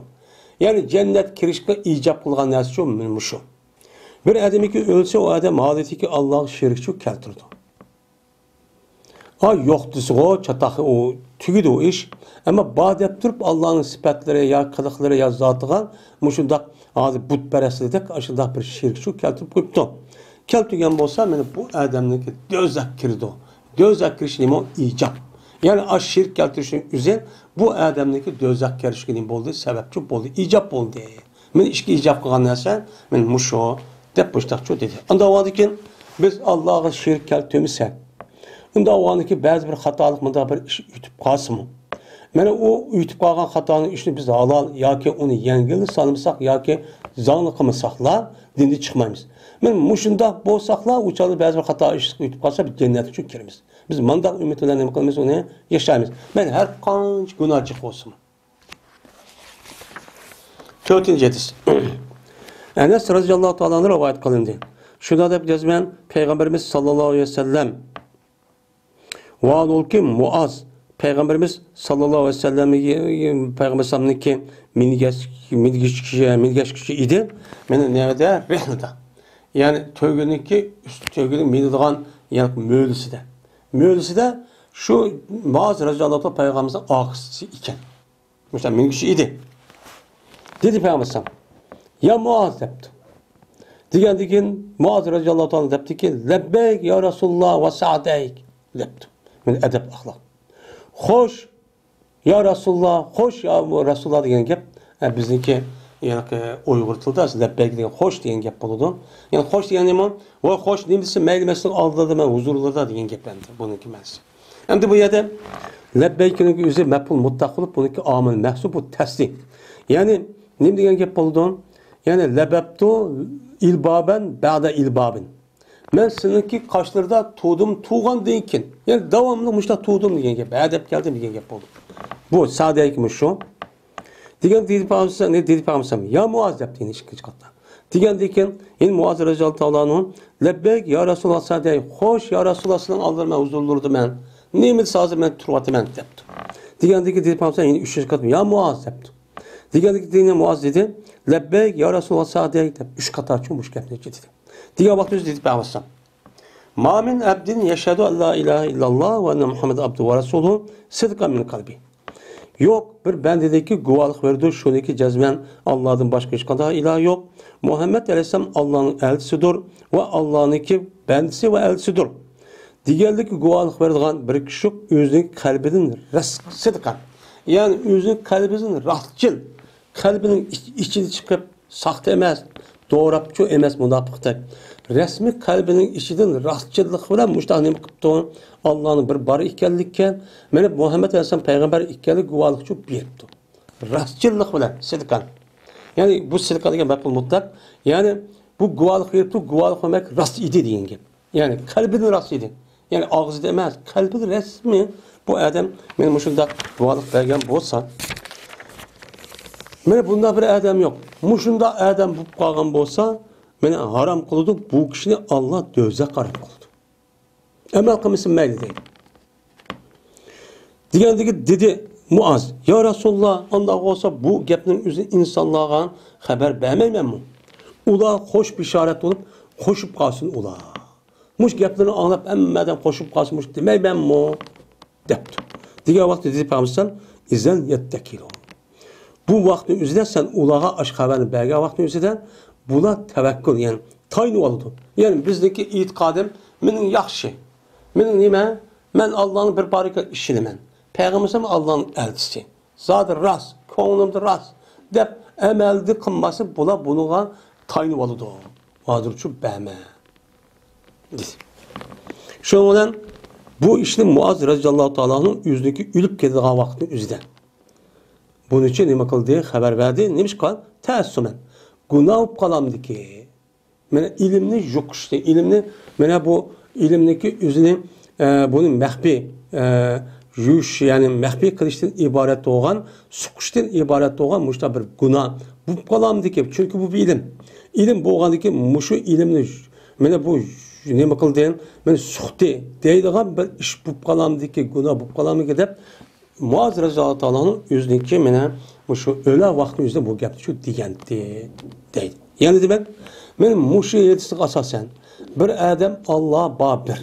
يەنى جەننەت كىرىشكە ئىجاب قىلغان نەرسە شۇ، مانا مۇشۇ. بىر ئادەمكى ئۆلسە، ئۇ ئادەم ھالىتىكى ئاللاغا شېرىكچۇ كەلتۈرىدۇ. ئا، يوق دېسىغۇ، چاتاق، ئۇ تۈگىدى ئۇ ئىش. ئەمما بار دەپ تۇرۇپ، ئاللانىڭ سۈپەتلىرى يا قىلىقلىرى يا زاتىغا مۇشۇنداق ھازىر بۇتپەرەسلىكتەك ئاشۇنداق بىر شېرىكچۇ كەلتۈرۈپ قويۇپتۇ. كەلتۈرگەن بولسا، مانا بۇ ئادەمنىڭكى دوزاخ كىرىدۇ. دوزاخ كىرىش نېمە؟ ئىجاب. يەنى ئاش شېرىك كەلتۈرۈشنىڭ ئۆزى بۇ ئادەمنىڭكى دوزاخ كىرىشىگە نېمە بولدى؟ سەۋەبچۇ بولدى، ئىجاب بولدى. مەن ئىككى ئىجاب قىلغان نەرسە، مەن مۇشۇ، دەپ مۇشتاقچۇ دېدى. ئانداق بولغاندىكىن، بىز ئاللاغا شېرىك كەلتۈرمىسەك، ئۇنداق بولغاندىكىن بەزى بىر خاتالىق مۇنداق بىر ئىش ئۆتۈپ قالسىمۇ، مانا ئۇ ئۆتۈپ قالغان خاتانىڭ ئىشىنى بىز ھالال ياكى ئۇنى يەڭگىل سانىمىساق ياكى زاڭلىق قىلمىساقلا، دىندىن چىقمايمىز. مانا مۇشۇنداق بولساقلا، ئۇ چاغدا بەزى بىر خاتا ئىشقا ئۆتۈپ قالسا، بىز جەننەتكە چۈشۈپ كىرىمىز. بىز مانداق ئۈمىد بىلەن نېمە قىلىمىز؟ ئۇنى ياشايمىز. مانا ھەر قانچە گۇناھ جىق بولسىمۇ. تۆتىنچى ھەدىس. ئەنەس رەزىياللاھۇ تائالا ئەنھۇ رىۋايەت قىلىندى. شۇنداق دەپ يازىمەن، پەيغەمبىرىمىز ساللاللاھۇ ئەلەيھى ۋەسەللەم ۋاھالەنكى مۇئاز پەيغەمبىرىمىز ساللاللاھۇ ئەلەيھى ۋەسەللەمگە، پەيغەمبەر ئەلەيھىسسالامنىڭكى مىنگەش-، مىنگەشكۈچى، مىنگەشكۈچى ئىدى. مانا نەدە؟ رەھلىدە. يەنى تۆگىنىڭكى ئۈست تۆگىنى مىنىدىغان، يەنى مۆلىسىدە. مۆلىسىدە شۇ مۇئاز رەزىياللاھۇ تائالا پەيغەمبىرىمىزنىڭ ئاكىسى ئىكەن. مۇشۇنداق مىنگۈچى ئىدى. دېدى پەيغەمبەر ئەلەيھىسسالام، يا مۇئاز دەپتۇ. دېگەندىن كېيىن مۇئاز رەزىياللاھۇ تائالا دەپتىكى، لەببەيك يا رەسۇلاللا ۋە سەئدەيك دەپتۇ. مانا ئەدەپ ئەخلاق. خوش يا رەسۇلاللا، خوش يا رەسۇلاللا دېگەن گەپ، ئە، بىزنىڭكى يەنى ئۇيغۇر تىلىدا لەببەيك دېگەن خوش دېگەن گەپ بولىدۇ. يەنى خوش دېگەن نېمە؟ ۋاي خوش نېمىسى، مەيلى مەن سېنىڭ ئالدىڭدا، مەن ھۇزۇرلىرىدا دېگەن گەپ ئەمدى بۇنىڭكى مەنىسى. ئەمدى بۇ يەردە لەببەيكنىڭ ئۆزى مەپئۇل مۇتلەق بولۇپ، بۇنىڭكى ئامىل مەھزۇپ، بۇ تەسدىق. يەنى نېمە دېگەن گەپ بولىدۇ؟ يەنى لەبەبتۇ ئىلبابەن بەدە ئىلبابىن. مەن سېنىڭكى قاشلىرىدا تۇغدۇم، تۇغاندىن كېيىن. يەنى داۋاملىق مۇشۇنداق تۇغدۇم دېگەن گەپ. ھە دەپ كەلدىم دېگەن گەپ بولدى. بۇ سەئدەيك مۇشۇ. دېگەن دېدى پەيغەمبەر، دېدى پەيغەمبەر، يا مۇئاز دەپتۇ يەنە ئىككىنچى قېتىم. دېگەندىن كېيىن يەنە مۇئاز رەزىياللاھۇ تائالا ئەنھۇ، لەببەيك يا رەسۇلاللا سەئدەيك، خوش يا رەسۇلاللا سېنىڭ ئالدىڭدا مەن ھۇزۇرلىرىدا مەن. نېمە دېسە ھازىر مەن تۇرۇۋاتىمەن دەپتۇ. دېگەندىن كېيىن دېدى پەيغەمبەر يەنە ئۈچىنچى قېتىم، يا مۇئاز دەپتۇ. دېگەندىن كېيىن مۇئاز دېدى، لەببەيك يا رەسۇلاللا سەئدەيك دەپ ئۈچ قېتىم مۇشۇ گەپنى دېدى. دېگەن ۋاقتىدا دېدى پەيغەمبەر، ما مىن ئەبدىن يەشھەدۇ ئەن لا ئىلاھە ئىللاللا ۋە ئەننە مۇھەممەدەن ئەبدۇھۇ ۋە رەسۇلۇھۇ سىدقەن مىن قەلبى. يوق، بىر بەندىدىكى گۇۋاھلىق بېرىدۇ، شۇنىكى جەزمەن ئاللادىن باشقا ھېچقانداق ئىلاھ يوق. مۇھەممەد ئەلەيھىسسالام ئاللانىڭ ئەلچىسىدۇر ۋە ئاللانىڭكى بەندىسى ۋە ئەلچىسىدۇر دېگەنلىككە گۇۋاھلىق بېرىدىغان بىر كىشى ئۆزىنىڭ قەلبىدىن رەس-، سىدقەن، يەنى ئۆزىنىڭ قەلبىدىن راستچىل، قەلبىنىڭ ئىچ-، ئىچىدىن چىقىپ، ساختا ئەمەس، دوراپچۇ ئەمەس، مۇناپىقتەك. رەسمىي قەلبىنىڭ ئىچىدىن راستچىللىق بىلەن مۇشۇنداق نېمە قىپتۇ؟ ئاللانىڭ بىر بار ئىكەنلىكى، مانا مۇھەممەد ئەلەيھىسسالام پەيغەمبەر ئىكەنلىكى گۇۋاھلىقچۇ بېرىپتۇ. راستچىللىق بىلەن، سىدقەن. يەنى بۇ سىدقەن دېگەن مەپئۇل مۇتلەق. يەنى بۇ گۇۋاھلىق بېرىپتۇ، گۇۋاھلىق بەرمەك راست ئىدى دېگەن گەپ. يەنى قەلبىدىن راست ئىدى. يەنى ئاغزىدا ئەمەس، قەلبىدە رەسمىي بۇ ئادەم مانا مۇشۇنداق گۇۋاھلىق بەرگەن بولسا، مانا بۇنداق بىر ئادەم يوق. مۇشۇنداق ئادەم بولۇپ قالغان بولسا، مانا ھارام قىلىدۇ، بۇ كىشىنى ئاللا دوزاخقا ھارام قىلىدۇ. ئەمەل قىلمىسا مەيلى دەيدۇ. دېگەندىكى دېدى مۇئاز، يا رەسۇلاللا، ئانداق بولسا بۇ گەپنىڭ ئۆزىنى ئىنسانلارغا خەۋەر بەرمەيمەنمۇ؟ ئۇلار خوش بېشارەت بولۇپ قوشۇپ قالسۇن ئۇلار. مۇشۇ گەپلىرىنى ئاڭلاپ ھەممە ئادەم قوشۇپ قالسا مۇشۇ دېمەيمەنمۇ؟ دەپتۇ. دېگەن ۋاقىتتا دېدى پەيغەمبەر، ئىزەن يەتتەكىلۇ. بۇ ۋاقىتنىڭ ئۆزىدە سەن ئۇلارغا ئاشۇ خەۋەرنى بەرگەن ۋاقىتنىڭ ئۆزىدە بۇلار تەۋەككۈل، يەنى تايىنىۋالىدۇ. يەنى بىزنىڭكى ئېتىقادىم مېنىڭ ياخشى. مېنىڭ نېمە؟ مەن ئاللانىڭ بىر بارىكى ئىشىنىمەن. پەيغەمبىرىم ئاللانىڭ ئەلچىسى. زادى راست، كۆڭلۈمدە راست دەپ ئەمەلدە قىلماسا بۇلار بۇنىڭغا تايىنىۋالىدۇ. ھازىرچۇ بەرمە. دېدى. شۇنىڭ بىلەن بۇ ئىشنى مۇئاز رەزىياللاھۇ تائالا ئەنھۇ ئۆزىنىڭكى ئۆلۈپ كېتىدىغان ۋاقتىنىڭ ئۆزىدە بۇنىڭ ئۈچۈن نېمە قىلدى؟ خەۋەر بەردى. نېمىشقا؟ تەئەسسۇمەن. گۇناھ بولۇپ قالامدىكى. مانا ئىلىمنى يۇقۇشنى، ئىلىمنى، مانا بۇ ئىلىمنىڭكى ئۆزىنى، ئە، بۇنى مەخپىي، ئە، يۇيۇش، يەنى مەخپىي قىلىشتىن ئىبارەت بولغان، سۇقۇشتىن ئىبارەت بولغان مۇشۇنداق بىر گۇناھ بولۇپ قالامدىكى. چۈنكى بۇ بىر ئىلىم. ئىلىم بولغاندىكى مۇشۇ ئىلىمنى، مانا بۇ نېمە قىلدىم؟ مېنى سۇقتى دەيدىغان بىر ئىش بولۇپ قالامدىكى، گۇناھ بولۇپ قالامدىكى دەپ مۇئاز رەزىياللاھۇ تائالا ئەنھۇ ئۆزىنىڭكى مانا مۇشۇ ئۆلە ۋاقتى ئۆزىدە بۇ گەپنى شۇ دېگەنتى دەيدۇ. يەنە دېمەك، مانا مۇشۇ ھەدىسكە ئاساسەن بىر ئادەم ئاللا بار بىر،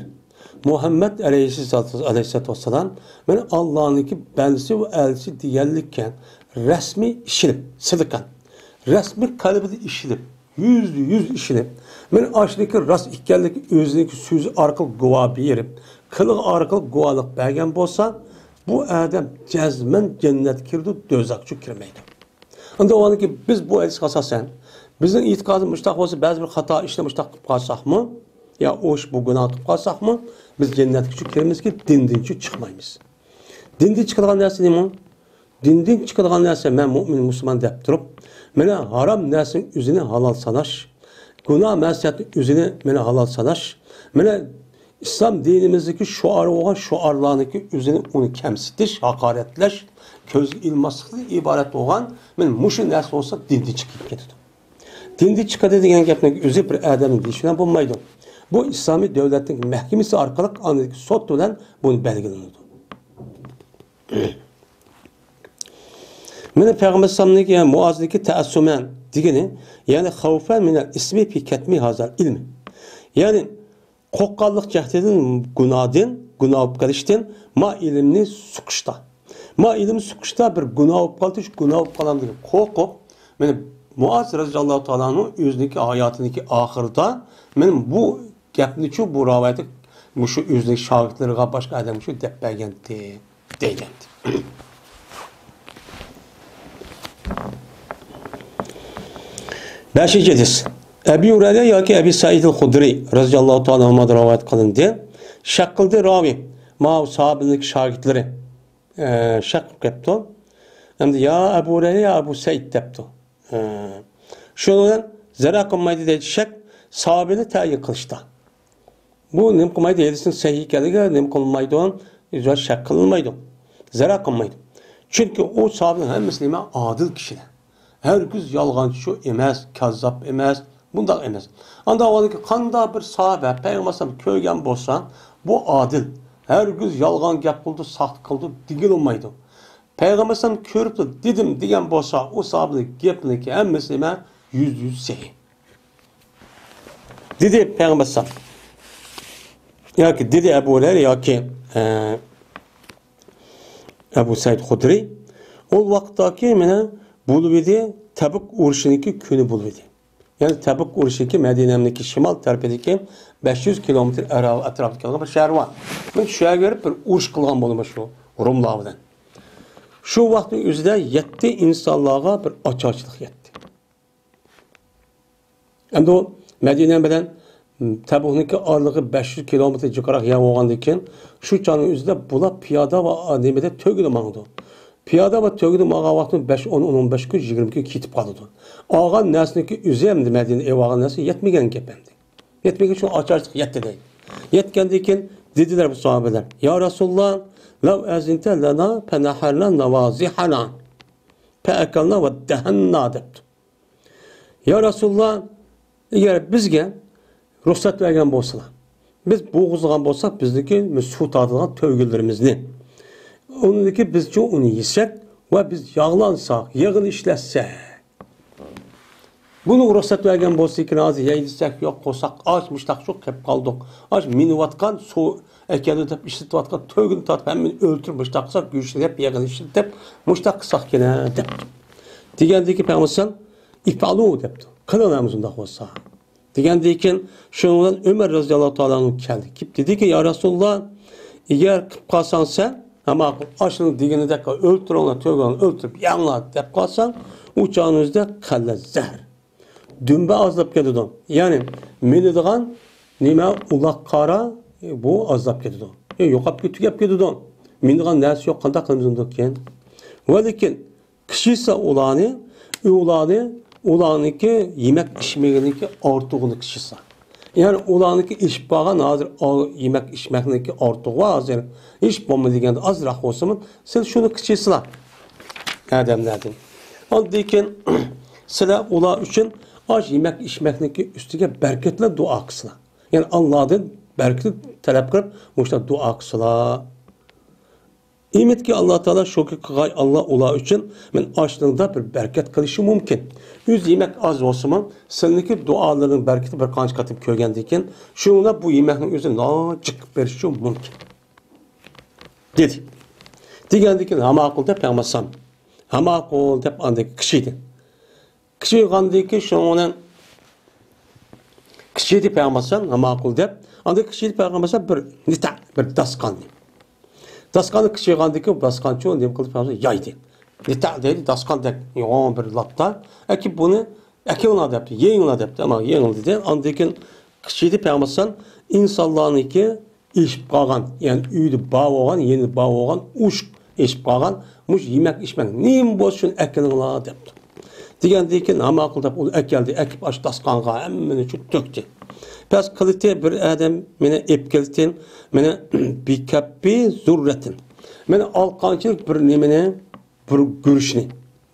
مۇھەممەد ئەلەيھىسسالاتۇ، ئەلەيھىسسالاتۇ ۋەسسالام مانا ئاللانىڭكى بەندىسى ۋە ئەلچىسى دېگەنلىككە رەسمىي ئىشىنىپ، سىدقەن، رەسمىي قەلبىدە ئىشىنىپ، يۈزدە يۈز ئىشىنىپ، مانا ئاشۇنىڭكى راست ئىكەنلىكى ئۆزىنىڭكى سۆزى ئارقىلىق گۇۋاھ بېرىپ، قىلىقى ئارقىلىق گۇۋاھلىق بەرگەن بولسا، بۇ ئادەم جەزمەن جەننەتكە كىرىدۇ، دوزاخقا كىرمەيدۇ. ئەمدى ئۇنىڭكى بىز بۇ ھەدىسكە ئاساسەن، بىزنىڭ ئېتىقادىمىز مۇشۇنداق بولسا، بەزى بىر خاتا ئىشنى مۇشۇنداق قىلىپ قالساقمۇ، يا ئۇ ئىش، بۇ گۇناھ قىلىپ قالساقمۇ، بىز جەننەتكە كىرىمىزكى، دىندىن چىقمايمىز. دىندىن چىقىدىغان نەرسە نېمە؟ دىندىن چىقىدىغان نەرسە، مەن مۇئمىن، مۇسۇلمان دەپ تۇرۇپ، مانا ھارام نەرسىنىڭ ئۆزىنى ھالال ساناش، گۇناھ مەسىيەتنىڭ ئۆزىنى مانا ھالال ساناش، مانا ئىسلام دىنىمىزدىكى شوئار بولغان شوئارلارنىڭكى ئۆزىنى، ئۇنى كەمسىتىش، ھاقارەتلەش، كۆزگە ئىلماسلىقتىن ئىبارەت بولغان مانا مۇشۇ نەرسە بولسا دىندىن چىقىپ كېتىدۇ. دىندىن چىقىدۇ دېگەن گەپنىڭ ئۆزى بىر ئادەمنىڭ دېيىشى بىلەن بولمايدۇ. بۇ ئىسلامىي دۆلەتنىڭ مەھكىمىسى ئارقىلىق ئاندىن سوت بىلەن بۇنى بەلگىلىنىدۇ. مانا پەيغەمبەر ئەلەيھىسسالامنىڭكى، يەنى مۇئازنىڭكى تەئەسسۇمەن دېگىنى، يەنى خەۋفەن مىنەل ئىسمى فى كەتمى ھازال ئىلمى. يەنى قورققانلىق جەھىتىدىن، گۇناھدىن، گۇناھ بولۇپ قېلىشتىن، ما ئىلىمنى سۇقۇشتا. ما ئىلىم سۇقۇشتا بىر گۇناھ بولۇپ قالدى، شۇ گۇناھ بولۇپ قالامدۇ دېگەن قورقۇپ، مانا مۇئاز رەزىياللاھۇ تائالا ئەنھۇ ئۆزىنىڭكى ھاياتىنىڭكى ئاخىرىدا مانا بۇ گەپنىچۇ، بۇ رىۋايەتنى مۇشۇ ئۆزىنىڭ شاگىرتلىرىغا، باشقا ئادەمگىچۇ دەپ بەرگەنتى دەيدۇ. بەشىنچى ھەدىس. ئەبى ھۇرەيرە ياكى ئەبى سەئىدىل خۇدرى رەزىياللاھۇ تائالا ئەنھۇمادىن رىۋايەت قىلىندى. شەك قىلدى راۋى، ماۋۇ ساھابىنىڭ شاگىرتلىرى، ئە، شەك قىلىپ كەپتۇ. ئەمدى يا ئەبۇ ھۇرەيرە يا ئەبۇ سەئىد دەپتۇ. ئە، شۇنىڭ بىلەن زەرەر قىلمايدۇ دەيدۇ، شەك ساھابىنى تەيىن قىلىشتا. بۇ نېمە قىلمايدۇ؟ ھەدىسنىڭ سەھىھ ئىكەنلىكىگە نېمە قىلمايدۇ؟ شەك قىلىنمايدۇ. زەرەر قىلمايدۇ. چۈنكى ئۇ ساھابىنىڭ ھەممىسى نېمە؟ ئادىل كىشىلەر. ھەرگىز يالغانچى ئەمەس، كاززاپ ئەمەس، بۇنداق ئەمەس. ئانداق بولغاندىكىن قانداق بىر ساھابە پەيغەمبەر ئەلەيھىسسالامنى كۆرگەن بولسا، بۇ ئادىل. ھەرگىز يالغان گەپ قىلىدۇ، ساختا قىلىدۇ دېگىلى بولمايدۇ. پەيغەمبەر ئەلەيھىسسالام كۆرۈپلا دېدىم دېگەن بولسا، ئۇ ساھابىنىڭ گېپىنىڭكى ھەممىسى نېمە؟ يۈزدە يۈز سەھىھ. دېدى پەيغەمبەر ئەلەيھىسسالام. ياكى دېدى ئەبۇ ھۇرەيرە ياكى، ئە، ئەبۇ سەئىد خۇدرى. ئۇ ۋاقىتتاكى مانا بولۇۋىدى، تەبۇك ئۇرۇشىنىڭكى كۈنى بولۇۋىدى. يەنى تەبۇك ئۇرۇشىنىڭكى مەدىنەنىڭكى شىمال تەرىپىدىكى بەش يۈز كىلومېتىر ئەرا-، ئەتراپىدا كەلگەن بىر شەھەر بار. مانا شۇ يەرگە بېرىپ بىر ئۇرۇش قىلغان بولىمىز شۇ روملار بىلەن. شۇ ۋاقىتنىڭ ئۆزىدە يەتتە ئىنسانلارغا بىر ئاچارچىلىق يەتتى. ئەمدى ئۇ مەدىنە بىلەن تەبۇكنىڭكى ئارىلىقى بەش يۈز كىلومېتىر جىقراق يەر بولغاندىن كېيىن، شۇ چاغنىڭ ئۆزىدە بۇلار پىيادە ۋە نېمىدە تۆگىدە ماڭىدۇ. پىيادە ۋە تۆگىدە ماڭغان ۋاقتىدا بەش، ئون، ئون بەش كۈن، يىگىرمە كۈن كېتىپ قالىدۇ. ئالغان نەرسىنىڭكى ئۆزى ئەمدى مەدىنە ئېلىۋالغان نەرسە يەتمىگەن گەپ ئەمدى. يەتمىگەن، شۇ ئاچارچىلىق يەتتى دەيدۇ. يەتكەندىن كېيىن دېدىلەر بۇ ساھابىلەر، يا رەسۇلاللا، لەۋ ئەزىنتە لەنا پەنەھەرنا نەۋازىھەنا پەئەكەلنا ۋە دەھەننا دەپتۇ. يا رەسۇلاللا، ئەگەر بىزگە رۇخسەت بەرگەن بولسىلا، بىز بوغۇزلىغان بولساق بىزنىڭكى سۇ تارتىدىغان تۆگىلىرىمىزنى، ئۇنىڭدىكى بىزچۇ ئۇنى يېسەك ۋە بىز ياغلانساق، يېغىنى ئىشلەتسەك. بۇنىڭغا رۇخسەت بەرگەن بولسا ئىكەن، ھازىر يەي دېسەك يوق، قورساق ئاچ، مۇشتاق شۇ قېلىپ قالدۇق. ئاش مىنىۋاتقان، سۇ ئەكەلدى دەپ ئىشلىتىۋاتقان تۆگىنى تارتىپ ھەممىنى ئۆلتۈرۈپ مۇشتاق قىلساق، گۆشىنى يەپ، يېغىنى ئىشلىتىپ مۇشتاق قىلساق كېنە دەپتۇ. دېگەندىكى پەيغەمبەر ئەلەيھىسسالام، ئىپئالۇ دەپتۇ. قىلىڭلار مۇشۇنداق بولسا. دېگەندىن كېيىن شۇنىڭ بىلەن ئۆمەر رەزىياللاھۇ تائالا ئەنھۇ كەلدى. كېلىپ دېدىكى، يا رەسۇلاللا، ئەگەر قىلىپ قالساڭ سەن، ھە ماقۇل، ئاشۇنىڭ دېگىنىدەك ئۆلتۈرۈڭلار، تۆگىڭلارنى ئۆلتۈرۈپ يەڭلار دەپ قالساڭ، ئۇ چاغنىڭ ئۆزىدە قەللە زەھەر. دۈمبە ئازلاپ كېتىدۇ. يەنى مىنىدىغان نېمە، ئۇلاق قارا، بۇ ئازلاپ كېتىدۇ. ئە، يوقاپ كېتىپ، تۈگەپ كېتىدۇ. مىنىدىغان نەرسە يوق، قانداق قىلىمىز ئۇنداق كېيىن؟ ۋە لېكىن قىچىشسا ئۇلارنى، ئۇلارنى، ئۇلارنىڭكى يېمەك ئىچمىكىنىڭكى ئارتۇقىنى قىچىشسا. يەنى ئۇلارنىڭكى ئېشىپ بارغان ھازىر ئا-، يېمەك ئىچمەكنىڭكى ئارتۇقى بار ھازىر. ئېشىپ بولمىدى دېگەندە ئازراق بولسىمۇ، سىلەر شۇنى قىچىشسىلەر. ئادەملەردىن. ئاندىن كېيىن سىلەر ئۇلار ئۈچۈن ئاش يېمەك ئىچمەكنىڭكى ئۈستىگە بەرىكەتلەر دۇئا قىلسىلەر. يەنى ئاللادىن بەرىكەت تەلەپ قىلىپ مۇشۇنداق دۇئا قىلسىلەر. ئۈمىدكى ئاللا تائالا شۇكى قىلغاي، ئاللا ئۇلار ئۈچۈن مەن ئاشنىڭدا بىر بەرىكەت قىلىشى مۇمكىن. ئۆز يېمەك ئاز بولسىمۇ، سىلىنىڭكى دۇئالىرىنىڭ بەرىكىتى بىر قانچە قېتىم كۆرگەندىن كېيىن، شۇنىڭ بىلەن بۇ يېمەكنىڭ ئۆزى ناھايىتى جىق بېرىشى مۇمكىن. دېدى. دېگەندىن كېيىن، ھە ماقۇل دەپ پەيغەمبەر ئەلەيھىسسالام، ھە ماقۇل دەپ ئاندىن كېيىن قىچىشتى. قىچىشقاندىن كېيىن شۇنىڭ بىلەن قىچىشتى پەيغەمبەر ئەلەيھىسسالام، ھە ماقۇل دەپ. ئاندىن كېيىن قىچىشتى پەيغەمبەر ئەلەيھىسسالام، بىر نىتە، بىر داستىخاننى. داستىخاننى قىچىشقاندىن كېيىن داستىخانچۇ نېمە قىلدى پەيغەمبەر ئەلەيھىسسالام؟ يايدى. نىتە دەيدۇ، داستىخاندەك يوغان بىر لاتا. ئەكىپ بۇنى ئەكىلىڭلار دەپتۇ، يەڭلار دەپتۇ. ئەمما يەڭلار دېدى. ئاندىن كېيىن قىچىشتى پەيغەمبەر ئەلەيھىسسالام، ئىنسانلارنىڭكى ئېشىپ قالغان، يەنى ئۆيدە بار بولغان، يېنىدا بار بولغان ئوشۇق ئېشىپ قالغان، مۇشۇ يېمەك ئىچمەك نېمە بولسا شۇنى ئەكېلىڭلار دەپتۇ. دېگەندىن كېيىن ھە ماقۇل دەپ ئۇ ئەكەلدى، ئەكىپ ئاشۇ داستىخانغا ھەممىنى شۇ تۆكتى. پەس قىلىتى بىر ئادەم مېنى ئېلىپ كەلتى، مېنى بىكەپپى زۇررەتىن، مېنى ئالقانچىلىك بىر نېمىنى، بىر گۈرۈچنى،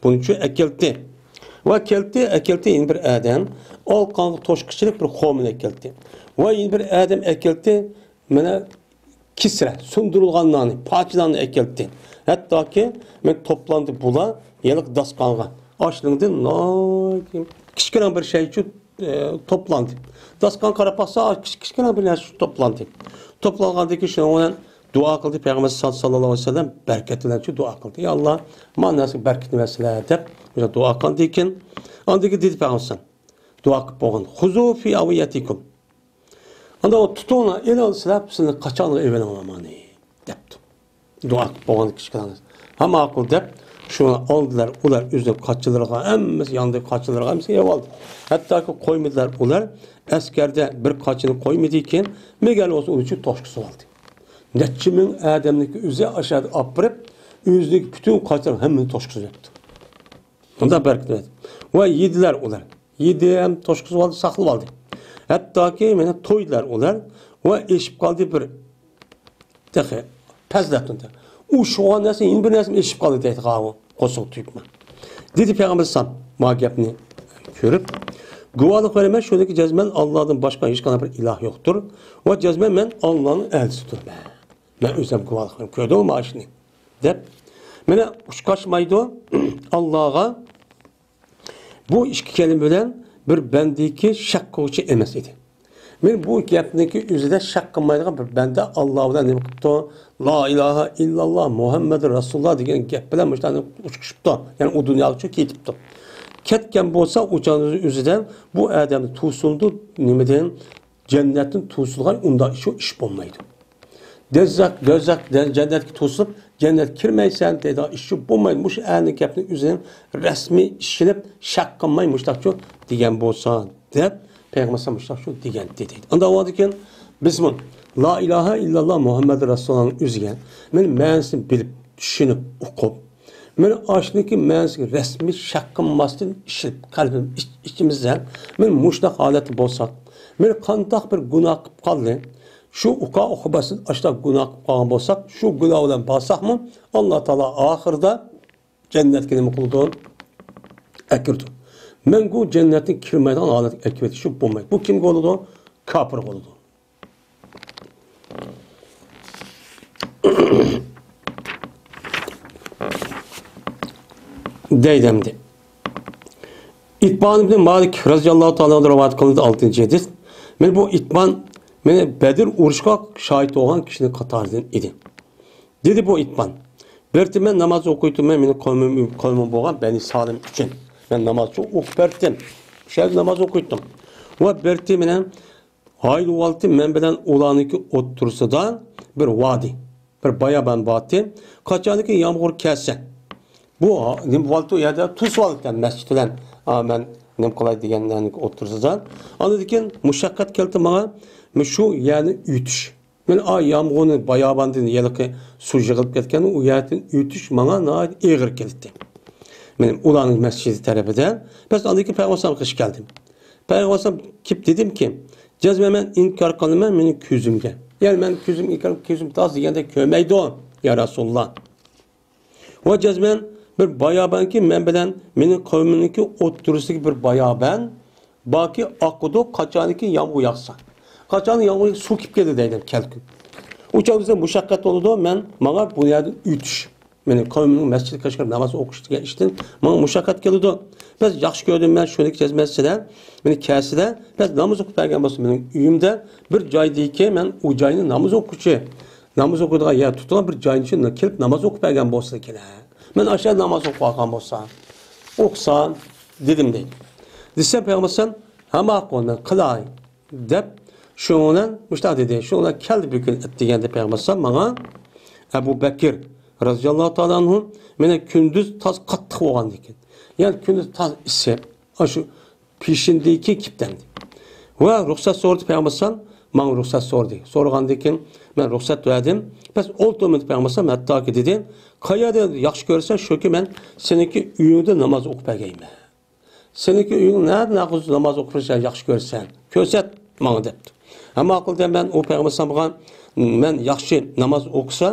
بۇنچە ئەكەلتى. ۋە كەلتى، ئەكەلتى يەنە بىر ئادەم ئالقانغا توشقۇچىلىك بىر خورمىنى ئەكەلتى. ۋە يەنە بىر ئادەم ئەكەلتى، مانا، كىسرە، سۇندۇرۇلغان ناننى، پاچە ناننى ئەكەلتى. ھەتتاكى مەن توپلاندى بۇلار ھېلىقى داستىخانغا. ئاشلىڭدىن ناھايىتى كىچىككىنە بىر شەيچۇ، ئە، توپلاندى. داستىخانغا قاراپ باقسا، كىچىك، كىچىككىنە بىر نەرسە توپلاندى. توپلانغاندىن كېيىن شۇنىڭ بىلەن دۇئا قىلدى پەيغەمبەر ساللاللاھۇ ئەلەيھى ۋەسەللەم، بەرىكەت بىلەن شۇ دۇئا قىلدى. يا ئاللا، مانا نەرسىگە بەرىكىتىنى بەرسىلە دەپ، شۇ دۇئا قىلغاندىن كېيىن، ئاندىن كېيىن دېدى پەيغەمبەر، دۇئا قىلىپ بولغان، خۇزۇ فى ئەۋىيەتىكۇم. ئاندا ئۇ تۇتۇڭلار، ئېلىڭلار سىلەر، سىلىنى قاچانغا ئېلىۋېلىڭلار مانى، دەپتۇ. دۇئا قىلىپ بولغان كىشىلەرنى. ھە ماقۇل دەپ، شۇنى ئالدىلار، ئۇلار ئۆزىنىڭ قاچىلىرىغا، ھەممىسى ياندىكى قاچىلىرىغا ھەممىسىگە ئېلىۋالدى. ھەتتاكى قويمىدىلار ئۇلار، ئەسكەردە بىر قاچىنى قويمىدىكىن، مەگەر بولسا ئۇنىڭ ئۈچۈن توشقۇزۇۋالدى. نەچچە مىڭ ئادەمنىڭكى ئۆزى ئاشۇ يەردە ئاپىرىپ، ئۆزىنىڭكى پۈتۈن قاچىلىرىنى ھەممىنى توشقۇزۇۋەتتى. مۇنداق بەرىكەت. ۋە يېدىلەر ئۇلار. يېدى ھەم توشقۇزۇۋالدى، ساقلىۋالدى. ھەتتاكى مانا تويدىلار ئۇلار. ۋە ئېشىپ قالدى بىر تېخى پەزىلەتتىن. ئۇ شۇغان نەرسە، يەنە بىر نەرسە ئېشىپ قالدى دەيدىغان ئۇ قورسىقى تۈگۈپ. دېدى پەيغەمبەر ئەلەيھىسسالام، ما گەپنى كۆرۈپ، گۇۋاھلىق بېرىمەن، شۇنىڭكى جەزمەن ئاللادىن باشقا ھېچقانداق بىر ئىلاھ يوقتۇر. ۋە جەزمەن مەن ئاللانىڭ ئەلچىسىدۇرمەن. مەن ئۆزۈم گۇۋاھلىق بېرىمەن، كۆردۈڭمۇ مانا شۇنى؟ دەپ. مانا ئۇچقاچمايدۇ ئاللاغا. بۇ ئىككى كەلىمە بىلەن بىر بەندىكى شەك قىلغۇچى ئەمەس ئىدى. مەن بۇ گەپنىڭكى ئۆزىدە شەك قىلمايدىغان بىر بەندە ئاللا بىلەن نېمە قىپتۇ؟ لا ئىلاھە ئىللاللا مۇھەممەدۇر رەسۇلۇللا دېگەن گەپ بىلەن مۇشۇلارنى ئۇچقۇچۇپتۇ. يەنى ئۇ دۇنياغىچە كېتىپتۇ. كەتكەن بولسا ئۇ چاغنىڭ ئۆزىدە بۇ ئادەمنى توسۇلدى نېمىدىن؟ جەننەتتىن توسۇلغان ئۇنداق شۇ ئىش بولمايدۇ. دوزاخ، دوزاخ، جەننەتكە توسۇپ، جەننەتكە كىرمەيسەن دەيدىغان ئىش بولمايدۇ. مۇشۇ ئەرنىڭ گەپنى ئۆزىنىڭ رەسمىي ئىشىنىپ، شەك قىلماي مۇشۇنداقچۇ دېگەن بولسا، دەپ پەيغەمبەر مۇشۇنداقچۇ دېگەنتى دەيدۇ. ئانداق بولغاندىكىن بىزمۇ لا ئىلاھە ئىللاللا مۇھەممەد رەسۇلۇللانىڭ ئۆزىگە مەن مەنىسىنى بىلىپ، چۈشىنىپ، ئۇقۇپ، مەن ئاشۇنىڭكى مەنىسىگە رەسمىي شەك قىلماستىن ئىشىنىپ، قەلبىم ئىچ-، ئىچىمىزدە مەن مۇشۇنداق ھالەتتە بولساق، مەن قانداق بىر گۇناھ قىلىپ قالدى؟ شۇ ئوقا ئوقۇبەتسىز ئاشۇنداق گۇناھ قىلىپ قالغان بولساق، شۇ گۇناھ بىلەن بارساقمۇ، ئاللا تائالا ئاخىرىدا جەننەتكە نېمە قىلىدۇ؟ ئەكىرىدۇ. مەڭگۈ جەننەتكە كىرمەيدىغان ھالەتكە ئەكىرىۋېتىش بولمايدۇ. بۇ كىمگە بولىدۇ؟ كاپىرغا بولىدۇ. دەيدۇ ئەمدى. ئىتبان ئىبن مالىك رەزىياللاھۇ تائالا ئەنھۇ رىۋايەت قىلىنىدۇ، ئالتىنچى ھەدىس. مەن بۇ ئىتبان مېنى بەدر ئۇرۇشقا شاھىت بولغان كىشىنىڭ قاتارىدىن ئىدى. دېدى بۇ ئىتبان، بىر مەن ناماز ئوقۇيتتۇم، مەن مېنىڭ قەۋمىم، قەۋمىم بولغان بەنى سالىم ئۈچۈن مەن ناماز ئوقۇپ بەردىم. شۇ يەردە ناماز ئوقۇيتتۇم. ۋە بىر مېنى ھايلىۋالدى، مەن بىلەن ئۇلارنىڭكى ئوتتۇرىسىدا بىر ۋادى، بىر بايابان بارتى. قاچانكى يامغۇر كەلسە، بۇ نېمە بولدى، ئۇ يەردە توسۇۋالدى مەسچىت بىلەن، ئا، مەن نېمە قىلاي دېگەنلەرنىڭ ئوتتۇرىسىدا. ئاندىن كېيىن مۇشەققەت كەلدى ماڭا، شۇ يەرنى ئۆتۈش. مەن ئا يامغۇرنى باياباندىن ھېلىقى سۇ يىغىلىپ كەتكەن، ئۇ يەردىن ئۆتۈش ماڭا ناھايىتى ئېغىر كەلدى. مەن ئۇلارنىڭ مەسچىتى تەرىپىدە. بەس ئاندىن كېيىن پەيغەمبەر ئەلەيھىسسالامغا قېشىپ كەلدىم. پەيغەمبەر ئەلەيھىسسالام كېلىپ دېدىمكى، جەزمەن مەن ئىنكار قىلىمەن مېنىڭ كۆزۈمگە. يەنى مەن كۆزۈم ئىنكار، كۆزۈم تاس دېگەندەك كۆرمەيدۇ، يا رەسۇلاللا. ۋە جەزمەن بىر بايابانكى مەن بىلەن مېنىڭ قەۋمىمنىڭكى ئوتتۇرىسىدىكى بىر بايابان باركى ئاقىدۇ، قاچانكى يامغۇر ياغسا. قاچان يامغۇر سۇ كېلىپ كېلىدۇ دەيدۇ كەلكۈن. ئۇ چاغدا بىزدە مۇشەققەت بولىدۇ، مەن ماڭا بۇ يەردىن ئۆتۈش. مېنىڭ قەۋمىمنىڭ مەسچىتكە كىرىپ ناماز ئوقۇش دېگەن ئىشتىن ماڭا مۇشەققەت كېلىدۇ. بەس ياخشى كۆردۈم مەن شۇنى كەچمەسىلە، مېنى كەلسىلە، بەس ناماز ئوقۇپ بەرگەن بولسا مېنىڭ ئۆيۈمدە بىر جايدىكى مەن ئۇ جاينى ناماز ئوقۇغۇچى، ناماز ئوقۇيدىغان يەر تۇتۇلغان بىر جاينى شۇ كېلىپ ناماز ئوقۇپ بەرگەن بولسا كېرەك. مەن ئاشۇ يەردە ناماز ئوقۇپ قالغان بولسا، ئوقۇسام، دېدىم دەيدۇ. دېسەم پەيغەمبەر ئەلەيھىسسالام، ھە ماقۇل، مەن قىلاي. دەپ، شۇنىڭ بىلەن مۇشۇنداق دېدى، شۇنىڭ بىلەن كەلدى بۈگۈن ئەتىگەن دەپ پەيغەمبەر ئەلەيھىسسالام ماڭا. ئەبۇ بەكىر رەزىياللاھۇ تائالا ئەنھۇ مېنى كۈندۈز تاز قاتتىق بولغاندىكىن، يەنى كۈندۈز تاز ئىسسىق، ئاشۇ پېشىندىكى كېپتەمدى. ۋە رۇخسەت سورىدى پەيغەمبەر ئەلەيھىسسالام، ماڭا رۇخسەت سورىدى. سورىغاندىن كېيىن مەن رۇخسەت بەردىم. بەس ئولتۇرمىدى پەيغەمبەر ئەلەيھىسسالام، ھەتتاكى دېدى، قايەردە ياخشى كۆرسەن، شۇكى مەن سېنىڭكى ئۆيۈڭدە ناماز ئوقۇپ بەرگەيمەن. سېنىڭكى ئۆيۈڭ نەدە ناماز ئوقۇپ بېرىسەن، ياخشى كۆرسەن، كۆرسەت ماڭا دەپتۇ. ئەمما قىلدى مەن ئۇ پەيغەمبەر ئەلەيھىسسالامغا، مەن ياخشى ناماز ئوقۇسا،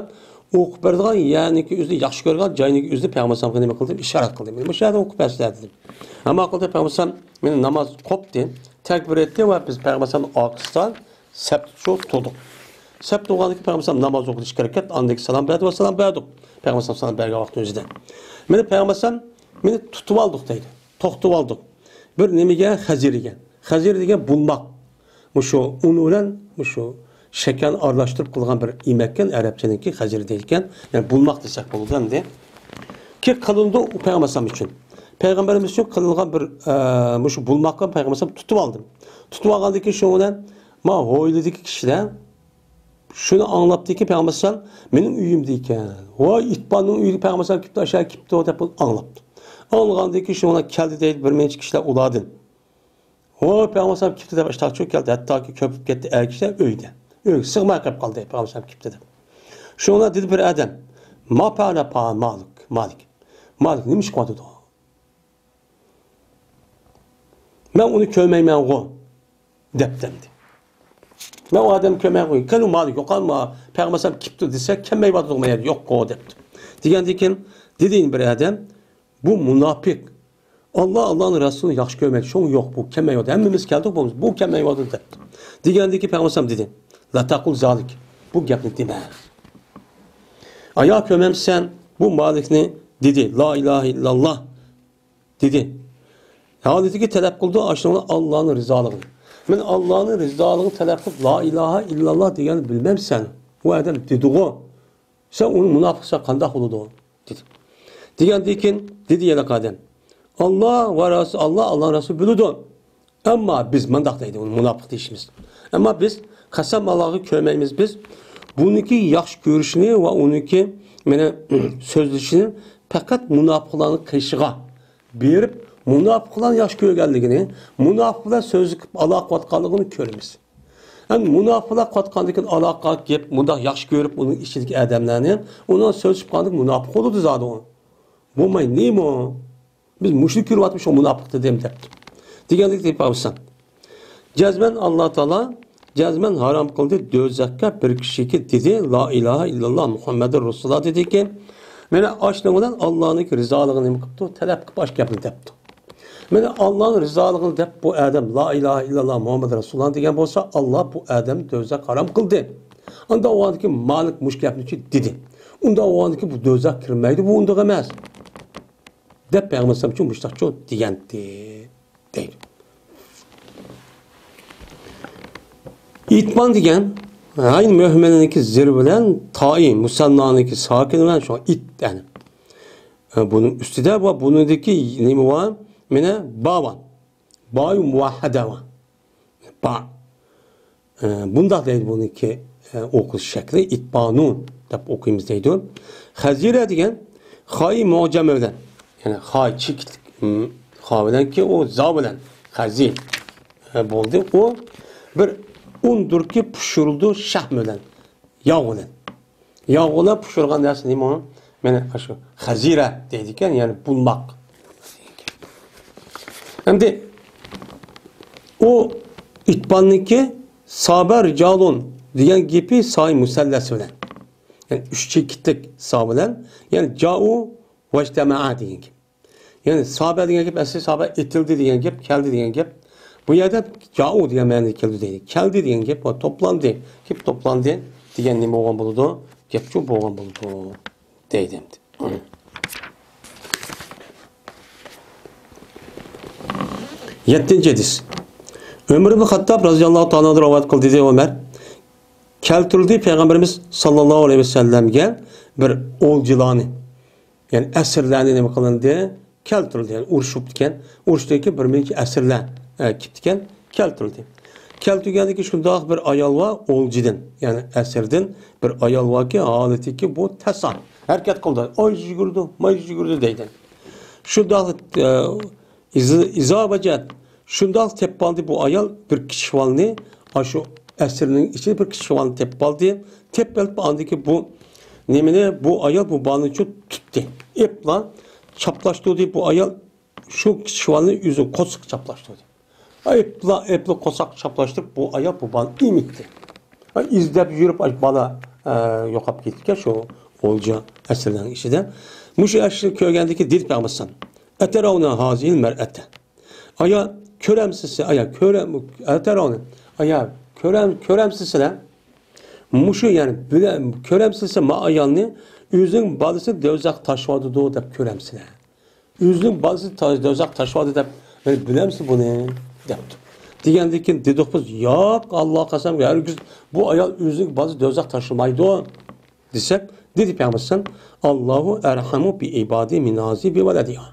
ئوقۇپ بېرىدىغان يەرنىڭكى ئۆزىدە ياخشى كۆرىدىغان جاينىڭكى ئۆزىدە پەيغەمبەر ئەلەيھىسسالامغا نېمە قىلدىم؟ ئىشارەت قىلدىم. مۇشۇ يەردە ئوقۇپ بەرسىلەر دېدىم. ئەمما قىلدى پەيغەمبەر ئەلەيھىسسالام مېنىڭ ناماز قوپتى، تەكبىر ئېيتتى ۋە بىز پەيغەمبەر ئەلەيھىسسالامنىڭ ئارقىسىدا سەپتە شۇ تۇردۇق. سەپتە تۇرغاندىن كېيىن پەيغەمبەر ئەلەيھىسسالام ناماز ئوقۇدى ئىككى رەكەت، ئاندىن كېيىن سالام بەردى ۋە سالام بەردۇق. پەيغەمبەر ئەلەيھىسسالام سالام بەرگەن ۋاقىتنىڭ ئۆزىدە. مېنى پەيغەمبەر ئەلەيھىسسالام مېنى تۇتۇۋالدۇق دەيدۇ. توختىتىۋالدۇق. بىر نېمىگە؟ خەزىرىگە. خەزىر دېگەن بۇلماق. مۇشۇ ئۇن بىلەن مۇشۇ شەكەرنى ئارىلاشتۇرۇپ قىلغان بىر يېمەككەن، ئەرەبچىنىڭكى خەزىر دەيدىكەن. يەنى بۇلماق دېسەك بولىدۇ ئەمدى. كى قىلىنىدۇ پەيغەمبەر ئەلەيھىسسالام ئۈچۈن. پەيغەمبىرىمىز ئۈچۈن قىلىنغان بىر، ئە، مۇشۇ بۇلماققا پەيغەمبەر ئەلەيھىسسالام تۇتۇۋالدىم. تۇتۇۋالغاندىن كېيىن شۇنىڭ بىلەن ما ھويلىدىكى كىشىلەر شۇنى ئاڭلاپتىكى پەيغەمبەر ئەلەيھىسسالام مېنىڭ ئۆيۈمدە ئىكەن. ۋاي، ئىتباننىڭ ئۆيىگە پەيغەمبەر ئەلەيھىسسالام كېپتۇ، ئاشۇ كېپتۇ دەپ ئاڭلاپتۇ. ئاڭلىغاندىن كېيىن شۇنىڭ بىلەن كەلدى دەيدۇ بىر نەچچە كىشىلەر ئۇلاردىن. ۋاي، پەيغەمبەر ئەلەيھىسسالام كېپتۇ دەپ ئاشتاق چۆكۈپ كەتتى. ھەتتاكى كۆپۈپ كەتتى ئەر كىشىلەر ئۆيدە. ئۆيگە سىغماي قېلىپ قالدى پەيغەمبەر ئەلەيھىسسالام كېپتۇ دەپ. شۇڭا دېدى بىر ئادەم، ما پەئەلە پا مالىك، مالىك. مالىك نېمە ئىش قىلىۋاتىدۇ؟ مەن ئۇنى كۆرمەيمەنغۇ دەپتۇ ئەمدى. مەن ئۇ ئادەمنى كۆرمەيمەنغۇ. قېنى مالىك يوقالما، پەيغەمبەر ئەلەيھىسسالام كېپتۇ دېسە، كەلمەيۋاتىدۇ ما يەردە، يوققۇ دەپتۇ. دېگەندىن كېيىن دېدى بىر ئادەم، بۇ مۇناپىق. ئاللا، ئاللانىڭ رەسۇلىنى ياخشى كۆرمەيدۇ، شۇڭا يوق، بۇ كەلمەيۋاتىدۇ. ھەممىمىز كەلدۇق، بولمىسا بۇ كەلمەيۋاتىدۇ دەپتۇ. دېگەندىن كېيىن پەيغەمبەر ئەلەيھىسسالام دېدى، لا تەقۇل زالىك، بۇ گەپنى دېمە. ئايا كۆرمەمسەن، بۇ مالىكنى دېدى، لا ئىلاھە ئىللاللا دېدى. ھالىتىگە تەلەپ قىلىدۇ، ئاشۇنىڭ ئاللانىڭ رىزالىقىنى. مەن ئاللانىڭ رىزالىقىنى تەلەپ قىلىپ، لا ئىلاھە ئىللاللا دېگەننى بىلمەمسەن؟ ئۇ ئادەم دېدىغۇ. سەن ئۇنى مۇناپىق دېسەڭ قانداق بولىدۇ؟ دېدى. دېگەندىن كېيىن دېدى يەنە ئادەم، ئاللا ۋە رەسۇل، ئاللا، ئاللا رەسۇلى بىلىدۇ. ئەمما بىز مۇنداق دەيدۇ، ئۇنى مۇناپىق دېيىشىمىز. ئەمما بىز قەسەم ئاللاغا كۆرمەيمىز بىز. بۇنىڭكى ياخشى كۆرۈشىنى ۋە ئۇنىڭكى مانا سۆزلىشىنى پەقەت مۇناپىقلارنىڭ قېشىغا بېرىپ، مۇناپىقلارنى ياخشى كۆرگەنلىكىنى، مۇناپىقلار سۆزلىشىپ ئالاقە قىلىۋاتقانلىقىنى كۆرىمىز. ئەمدى مۇناپىقلار قىلىۋاتقاندىكىن ئالاقە گەپ مۇنداق ياخشى كۆرۈپ، ئۇنىڭ ئىچىدىكى ئادەملەرنى، ئۇنىڭ سۆزلىشىپ قالغاندىكىن مۇناپىق بولىدۇ زادى ئۇ. بولماي نېمە؟ بىز مۇشۇنى كۆرۈۋاتىمىز، شۇ مۇناپىق دېدىم دەپتۇ. دېگەندەك دەپ قالسا. جەزمەن ئاللا تائالا جەزمەن ھارام قىلدى دوزاخقا بىر كىشىگە دېدى، لا ئىلاھە ئىللاللا مۇھەممەدۇر رەسۇلۇللا دېدىكى، مانا ئاشۇنىڭ بىلەن ئاللانىڭكى رىزالىقىنى نېمە قىپتۇ؟ تەلەپ قىپ ئاش گەپنى دەپتۇ. مانا ئاللانىڭ رىزالىقىنى دەپ بۇ ئادەم لا ئىلاھە ئىللاللا مۇھەممەد رەسۇلۇللا دېگەن بولسا، ئاللا بۇ ئادەم دوزاخ ھارام قىلدى. ئاندا ئۇغاندىكى مالىك مۇشۇ گەپنى دېدى. ئۇندا ئۇغاندىكى بۇ دوزاخ كىرمەيدۇ، بۇ ئۇنداق ئەمەس. دەپ پەيغەمبەر ئەلەيھىسسالام مۇشۇنداق دېگەنتى دەيدۇ. ئىتبان دېگەن غەين مۆھمىلىنىڭكى زىر بىلەن تائى مۇسەننانىڭكى ساكىن بىلەن شۇ ئىت، يەنى. بۇنىڭ ئۈستىدە بار، بۇنىڭدىكى نېمە بار؟ مانا با بار. بايۇ مۇۋەھھەدە بار. با. ئە، بۇنداق دەيدۇ بۇنىڭكى، ئە، ئوقۇش شەكلى، ئىتبانۇن دەپ ئوقۇيمىز دەيدۇ. خەزىرە دېگەن خاي مۇجەممە بىلەن، يەنى خاي چېكىتلىك، م، خا بىلەنكى ئۇ زا بىلەن خەزى، ئە، بولدى. ئۇ بىر ئۇندۇركى پىشۇرۇلىدۇ شەھمە بىلەن، ياغ بىلەن. ياغ بىلەن پىشۇرغان نەرسە نېمە ئۇ؟ مانا شۇ خەزىرە دەيدىكەن، يەنى بۇلماق. ئەمدى ئۇ ئىتباننىڭكى سابە رىجالۇن دېگەن گېپى ساي مۇسەللەس بىلەن، يەنى ئۈچ چېكىتلىك سا بىلەن، يەنى جاءۇ ۋەجتەمەئە دېگەن گەپ. يەنى سابە دېگەن گەپ، ئەسلى سابە ئېتىلدى دېگەن گەپ، كەلدى دېگەن گەپ. بۇ يەردە جاءۇ دېگەن مەنىدە كەلدى دەيدۇ. كەلدى دېگەن گەپ، توپلاندى، كېلىپ توپلاندى دېگەن نېمە بولغان بولىدۇ؟ گەپچۇ بولغان بولىدۇ دەيدۇ ئەمدى. يەتتىنچى ھەدىس. ئۆمەر ئىبن خەتتاب رەزىياللاھۇ تائالا ئەنھۇ رىۋايەت قىلدى، دېدى ئۆمەر، كەلتۈرۈلدى پەيغەمبىرىمىز ساللاللاھۇ ئەلەيھى ۋەسەللەمگە بىر ئولجىلارنى، يەنى ئەسىرلەرنى نېمە قىلىندى؟ كەلتۈرۈلدى. يەنى ئۇرۇش بوپتىكەن. ئۇرۇشتىن كېيىن بىر نەچچە ئەسىرلەر، ئە، كېتىپتىكەن. كەلتۈرۈلدى. كەلتۈرگەندىن كېيىن شۇنداق بىر ئايال بار، ئولجىدىن، يەنى ئەسىردىن بىر ئايال باركى، ھالىتىكى بۇ تەسا ھەرىكەت قىلىدۇ. ئايجى يۈگۈردى، مايجى يۈگۈردى دەيدۇ. شۇنداق، ئە، ئىز-، ئىزا ۋەجەت، شۇنداق تېپىپ ئالدى بۇ ئايال بىر كىچىك بالىنى، ئاشۇ ئەسىرنىڭ ئىچىدە بىر كىچىك بالىنى تېپىپ ئالدى. تېپىپ ئېلىپ ئاندىكى بۇ نېمىنى، بۇ ئايال بۇ بالىنى تۇتتى. ئېپلا چاپلاشتۇردى بۇ ئايال شۇ كىچىك بالىنى ئۆزىنىڭ قورسىقىغا چاپلاشتۇردى. ئېپلا، ئېپلا قورساققا چاپلاشتۇرۇپ، بۇ ئايال بۇ بالىنى ئېمىتتى. ئىزدەپ يۈرۈپ، بالا، ئە، يوقاپ كېتىپكەن شۇ غۇلجا ئەسىرلەرنىڭ ئىچىدە. مۇشۇ ئەسىرنى كۆرگەندىن كېيىن دېدى پەيغەمبەر ئەلەيھىسسالام، «ئەتەرەۋنە ھازىھىل مەرئەتە.» ئايا، كۆرەمسىز سىلەر، ئايا، كۆرەم-، ئەتەرەۋنە، ئايا، كۆرەم-، كۆرەمسىز سىلەر؟ مۇشۇ، يەنى، بىلە-، كۆرەمسىز سىلەر ما ئايالنى، ئۆزىنىڭ بالىسى دوزاخ تاشلاۋاتىدۇ دەپ كۆرەمسىلەر؟ ئۆزىنىڭ بالىسى تا-، دوزاخ تاشلاۋاتىدۇ دەپ، مەن بىلەمسىز بۇنى؟ دەپتۇ. دېگەندىن كېيىن دېدۇق بىز، ياق، ئاللاغا قەسەم، ھەرگىز بۇ ئايال ئۆزىنىڭ بالىسى دوزاخ تاشلىمايدۇ. دېسەك، دېدى پەيغەمبەر ئەلەيھىسسالام، «ئاللاھۇ ئەرھەمۇ بىئىبادىھى مىن ھازىھى بىۋەلەدىھا.»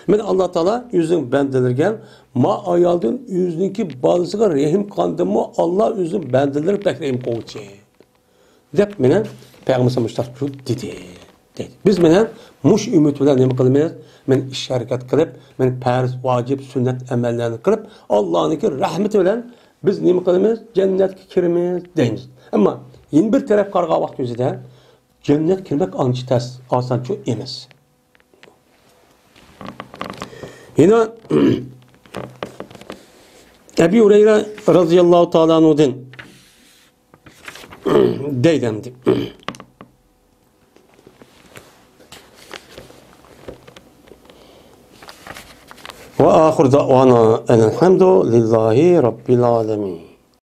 مانا، ئاللا تائالا ئۆزىنىڭ بەندىلىرىگە ما ئايالدىن ئۆزىنىڭكى بالىسىغا رەھىم قىلغاندىنمۇ ئاللا ئۆزىنىڭ بەندىلىرىگە بەك رەھىم قىلغۇچى، دەپ مانا پەيغەمبەر مۇشۇنداق دېدى، دەيدۇ. بىز مانا مۇشۇ ئۈمىد بىلەن نېمە قىلىمىز؟ مانا ئىش ھەرىكەت قىلىپ، مانا پەرز، ۋاجىپ، سۈننەت ئەمەللەرنى قىلىپ، ئاللانىڭكى رەھمىتى بىلەن بىز نېمە قىلىمىز؟ جەننەتكە كىرىمىز دەيمىز. ئەمما يەنە بىر تەرەپ قارىغان ۋاقتىمىزدا جەننەتكە كىرمەك ئانچە تەس، ئاسانچۇ ئەمەس. يەنە ئەبى ھۇرەيرە رەزىياللاھۇ تائالا ئەنھۇدىن دەيدۇ ئەمدى. وآخر دعوانا أن الحمد لله رب العالمين.